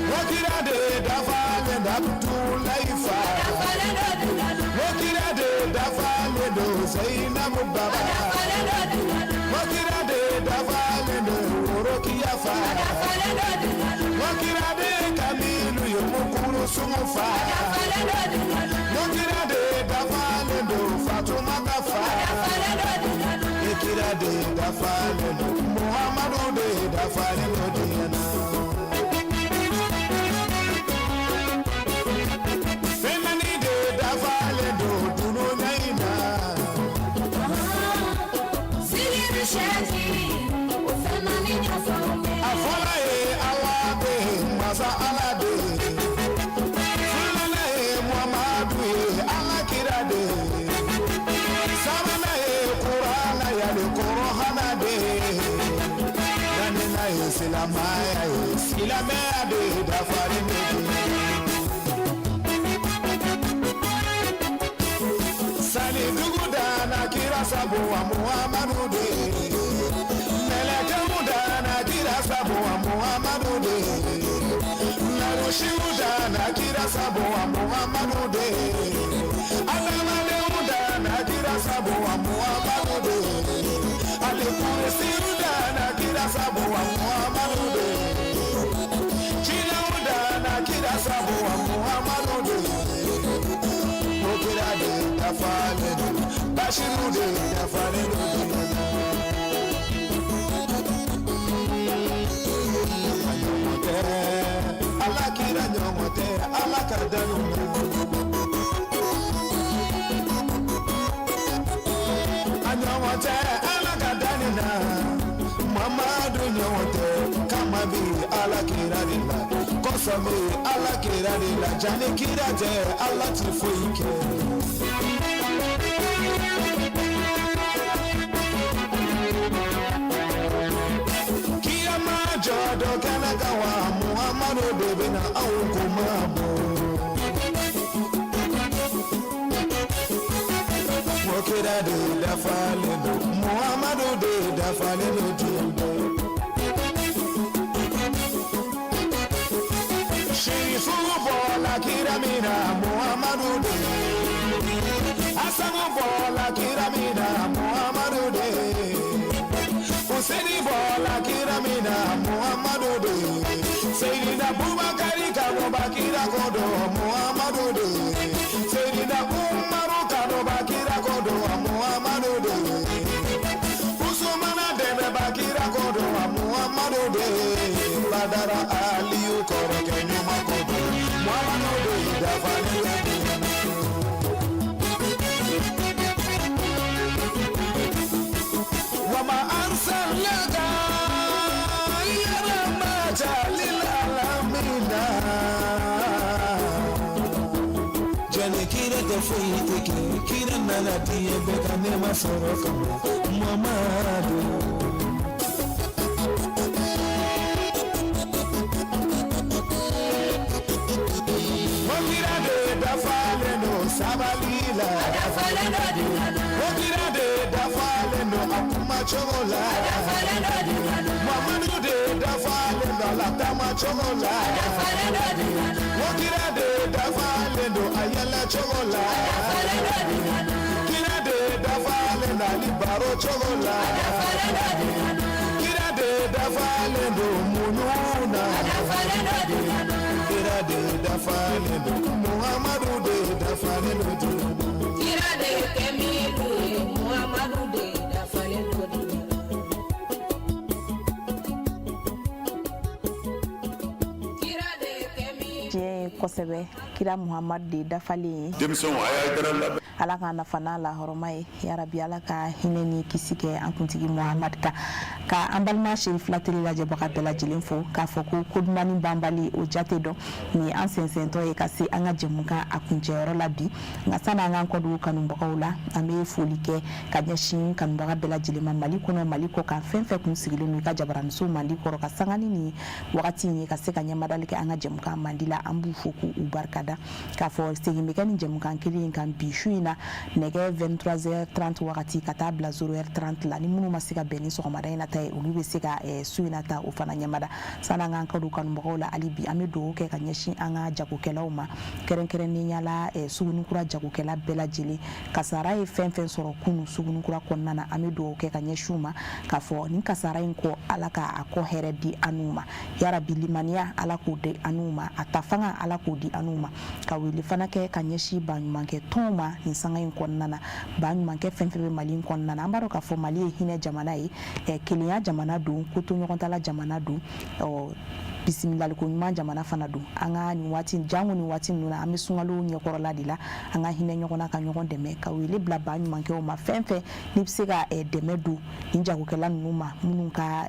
Mokira de dafalen don Abudulayi fa, Mokira de dafalen don Zainabu baba, Mokira de dafalen don Worokiya fa, Mokira de Kamilu ye Mukuru sumu fa, Mokira de dafalen don Fatumata fa. Kira de dafalen don, Muhammadu de dafalen don diɲɛ na. Fɛn naani de dafalen don dunuya in na. A fɔlɔ ye Ala de ye, masa Ala de ye. Filanan ye Muhammadu ye, Ala kira de ye. Sabanan ye Kurana yali Kɔrɔhana de ye. Naaninan ye silamɛya ye, silamɛya de dafalen de ye. Sani dugu danna kira sabu wa Muhammadu de ye. Mɛlɛkɛw danna kira sabu wa Muhammadu de ye. Narusiw danna kira sabu wa Muhammadu de ye. Adamadenw danna kira sabu wa Muhammadu de ye. Alikurisiw danna kira sabu wa Muhammadu de ye. Jinɛw danna kira sabu wa Muhammadu de ye. Ko kira de dafalen don, Basiru de dafalen don diɲɛ na. A ɲɔgɔn tɛ, Ala kira ɲɔgɔn tɛ, Ala ka danu na. A ɲɔgɔn tɛ, Ala ka dani na. Mamadu ɲɔgɔn tɛ, kama bi Ala kira de la. Kɔsɔn bi Ala kira de la. Jani kira tɛ, Ala ti foyi kɛ. Kira ma jɔ dɔ kɛnɛ kan wa, Muhammadu de bɛ na anw ko ma bɔ. Kira de dafalen don, Muhammadu de dafalen don diɲɛ bɛɛ. Sirifu bɔla kira min na, Muhammadu de. Asamu bɔla kira min na, Muhammadu de. Useni bɔla kira min na, Muhammadu de. Seyidina Bubakari kanuba kira kodo, Muhammadu de. Seyidina Umaru kanuba kira kodo, Muhammadu de. Usumana dɛmɛba kira kodo, Muhammadu de. Badara Aliyu kɔrɔkɛ ɲuman kodo, Muhammadu de dafalen don diɲɛ na. Wama arsalnaka illa rahmatan lil alamina. Jani kira tɛ foyi tɛ kɛ, kira nana diɲɛ bɛɛ ka nɛɛma sɔrɔ kama, Muhammadu. a kuma cogo la. Muhammadu de dafalen don a la taama cogo la. Ko kira de dafalen don a yɛlɛ cogo la. Kira de dafalen don ali baro cogo la. Kira de dafalen don muɲu na. Kira de dafalen don Muhammadu de dafalen don diɲɛ na. Kira de kɛ miiru ye Muhammadu de dafalen don diɲɛ na. Kira de kɛ miiru. Tiɲɛ ye kosɛbɛ, kira Muhamadu de dafalen ye. Denmisɛnw, a y'a gɛrɛ labɛn. Ala k'a nafa n'a lahɔrɔma ye, yarabi. Ala ka hinɛ ni kisi kɛ an kuntigi Muhamadu kan. Ka an balima Cherifila Télé lajɛbaga bɛɛ lajɛlen fo, k'a fɔ ko kodumani banbali o jate dɔn. Nin ye an sɛnsɛntɔ ye ka se an ka jɛmukan a kuncɛyɔrɔ la bi. Nka sani an k'an kɔdon kanubagaw la, an bɛ foli kɛ ka ɲɛsin kanubaga bɛɛ lajɛlen ma, Mali kɔnɔ, Mali kɔ kan, fɛn fɛn kun sigilen don i ka jabaraniso mandi kɔrɔ ka sanga ni nin wagati in ye ka se ka ɲɛmadali kɛ an ka jɛmukan mandi la. An b'u fo k'u barikada, k'a fɔ segin bɛ kɛ nin jɛmukan kelen in kan bi su in na, nɛgɛ 23h30 wagati ka taa bila 0h30 la. Ni minnu ma se ka bɛn ni sɔgɔmada in na ta ye, olu bɛ se ka su in na ta o fana ɲɛmada. Sani an k'an kɔdon kanubagaw la, hali bi an bɛ dugawu kɛ ka ɲɛsin an ka jagokɛlaw ma, kɛrɛnkɛrɛnnenya la sugunikura jagokɛla bɛɛ lajɛlen. Kasara ye fɛn fɛn sɔrɔ kunu sugunikura kɔnɔna na, an bɛ dugawu kɛ ka ɲɛsin u ma, k'a fɔ nin kasara in kɔ, Ala ka a kɔ hɛrɛ di an n'u ma, yarabi. Limaniya, Ala k'o di an n'u ma, a ta fanga, Ala k'o di an n'u ma. Ka wele fana kɛ ka ɲɛsin baɲumankɛ tɔnw ma nin sanga in kɔnɔna na, baɲumankɛ fɛn fɛn bɛ Mali in kɔnɔna na. An b'a dɔn k'a fɔ Mali ye hinɛ jamana ye, kelenya jamana don, kotoɲɔgɔntala jamana don, ɔ bisimilaliko ɲuman jamana fana don. An ka nin waati, jango nin waati ninnu na, an bɛ sunkalo ɲɛkɔrɔla de la, an ka hinɛ ɲɔgɔn na, ka ɲɔgɔn dɛmɛ. Ka wele bila baɲumankɛw ma, fɛn fɛn n'i bɛ se ka dɛmɛ don nin jagokɛla ninnu ma, minnu ka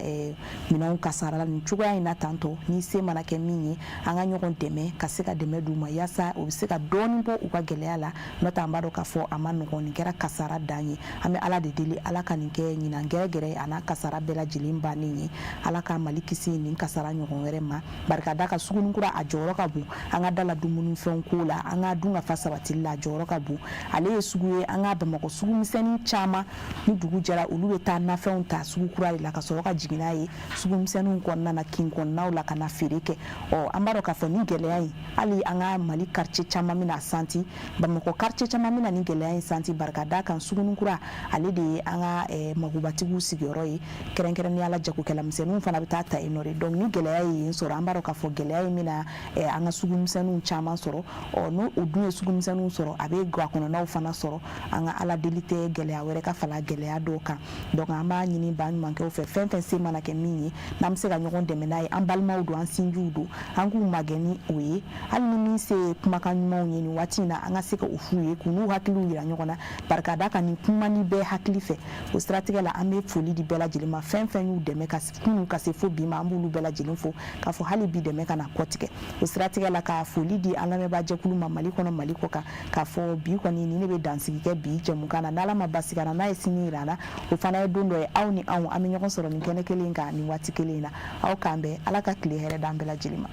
minɛnw kasara nin cogoya in na tantɔ, ni se mana kɛ min ye, an ka ɲɔgɔn dɛmɛ ka se ka dɛmɛ d'u ma, yaasa o bɛ se ka dɔɔnin bɔ u ka gɛlɛya la. N'o tɛ, an b'a dɔn k'a fɔ a ma nɔgɔn, nin kɛra kasara dan ye. An bɛ Ala de deli, Ala ka nin kɛ ɲinan gɛrɛgɛrɛ a n'a kasara bɛɛ lajɛlen bannen ye. Ala ka Mali kisi nin kasara ɲɔgɔn wɛrɛ ma. Barika da ka sugunikura, a jɔyɔrɔ ka bon an ka da la dumunifɛnw ko la, an ka dun ka fa sabatili la, a jɔyɔrɔ ka bon. Ale ye sugu ye, an ka Bamakɔ sugu misɛnnin caman, ni dugu jɛra, olu bɛ taa nafɛnw ta sugu kura de la ka sɔrɔ ka jigin n'a ye sugu misɛnninw kɔnɔna na, kin kɔnɔnaw la, ka na feere kɛ. Ɔ an b'a dɔn k'a fɔ ni gɛlɛya in, hali an ka Mali quartier caman bɛna santi, Bamakɔ quartier caman bɛna ni gɛlɛya in santi. Barika da kan sugunikura, ale de ye an ka magobatigiw sigiyɔrɔ ye, kɛrɛnkɛrɛnnenya la jagokɛla misɛnninw fana bɛ taa ta yen nɔ de. Donc ni gɛlɛya ye yen sɔrɔ, an b'a dɔn k'a fɔ gɛlɛya in bɛna an ka sugu misɛnninw caman sɔrɔ. Ɔ n'o o dun ye sugu misɛnninw sɔrɔ, a bɛ ga kɔnɔnaw fana sɔrɔ. An ka Ala deli tɛ gɛlɛya wɛrɛ ka fara gɛlɛya dɔw kan. Donc an b'a ɲini baɲumankɛw fɛ, fɛn fɛn se mana kɛ min ye, n'an bɛ se ka ɲɔgɔn dɛmɛ n'a ye, an balimaw don, an sinjiw don, an k'u magɛn ni o ye. Hali ni min se ye kumakan ɲumanw ye nin waati in na, an ka se ka o f'u ye, k'u n'u hakiliw yira ɲɔgɔn na. Barika da kan nin kuma ni bɛɛ hakili fɛ. O siratigɛ la, an bɛ foli di bɛɛ lajɛlen ma, fɛn fɛn y'u dɛmɛ ka kunun ka se fo bi ma, an b'olu bɛɛ lajɛlen fo, k'a fɔ hali bi dɛmɛ kana kɔtigɛ. O siratigɛ la, ka foli di an lamɛnbaa jɛkulu ma, Mali kɔnɔ, Mali kɔ kan, k'a fɔ bi kɔni ni ne bɛ dansigi kɛ bi jɛmukan na. N'Ala ma basi k'an na, n'a ye sini yira an na, o fana ye don dɔ ye, aw ni anw, an bɛ ɲɔgɔn sɔrɔ nin kɛnɛ kelen kan nin waati kelen in na. Aw k'an bɛn, Ala ka tile hɛrɛ d'an bɛɛ lajɛlen ma.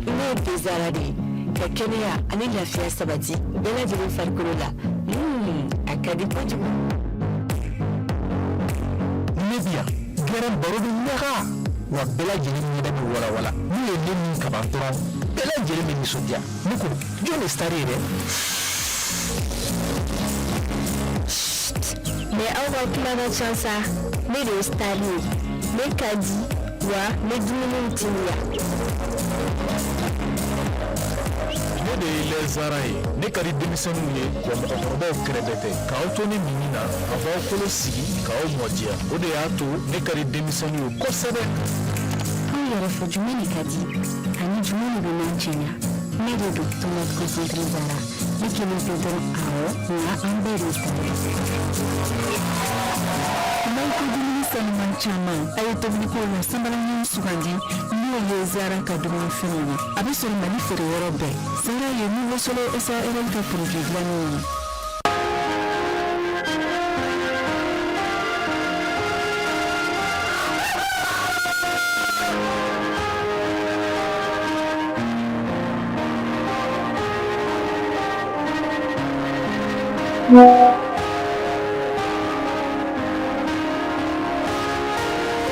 Ne ye Bezara de ye, ka kɛnɛya ani lafiya sabati bɛɛ lajɛlen farikolo la. A ka di kojugu. Ne bi yan gɛrɛn baro bɛ ɲaga wa, bɛɛ lajɛlen ɲɛda bɛ walawala. N'u ye ne min kaban dɔrɔn, bɛɛ lajɛlen bɛ nisɔndiya. Ne ko jɔn de star ye dɛ? Mais aw ka kuma ka ca sa. Ne de ye star ye, ne ka di wa ne dumuniw timiya. Ne de ye Lɛzara ye. Ne ka di denmisɛnninw ye wa mɔgɔkɔrɔbaw kɛrɛfɛ tɛ. K'aw to ne minni na, a b'aw kolo sigi k'aw mɔdiya. O de y'a to ne ka di denmisɛnninw ye kosɛbɛ. Aw yɛrɛ fɛ, jumɛn de ka di ani jumɛn de bɛ nan cɛɲa? Ne de don tomate concentré Zara. Ne kelen tɛ dɔrɔn, awɔ, nka an bɛɛ de ta ye. N'aw ko dumuni sanuman caman, a ye tobiliko la sanbalaɲɔgɔn sugandi, n'o ye Zara ka dumunifɛnw ye. A bɛ sɔrɔ Mali feereyɔrɔ bɛɛ. Zara ye Nouveau Soleil SARL ka produit dilannenw ye.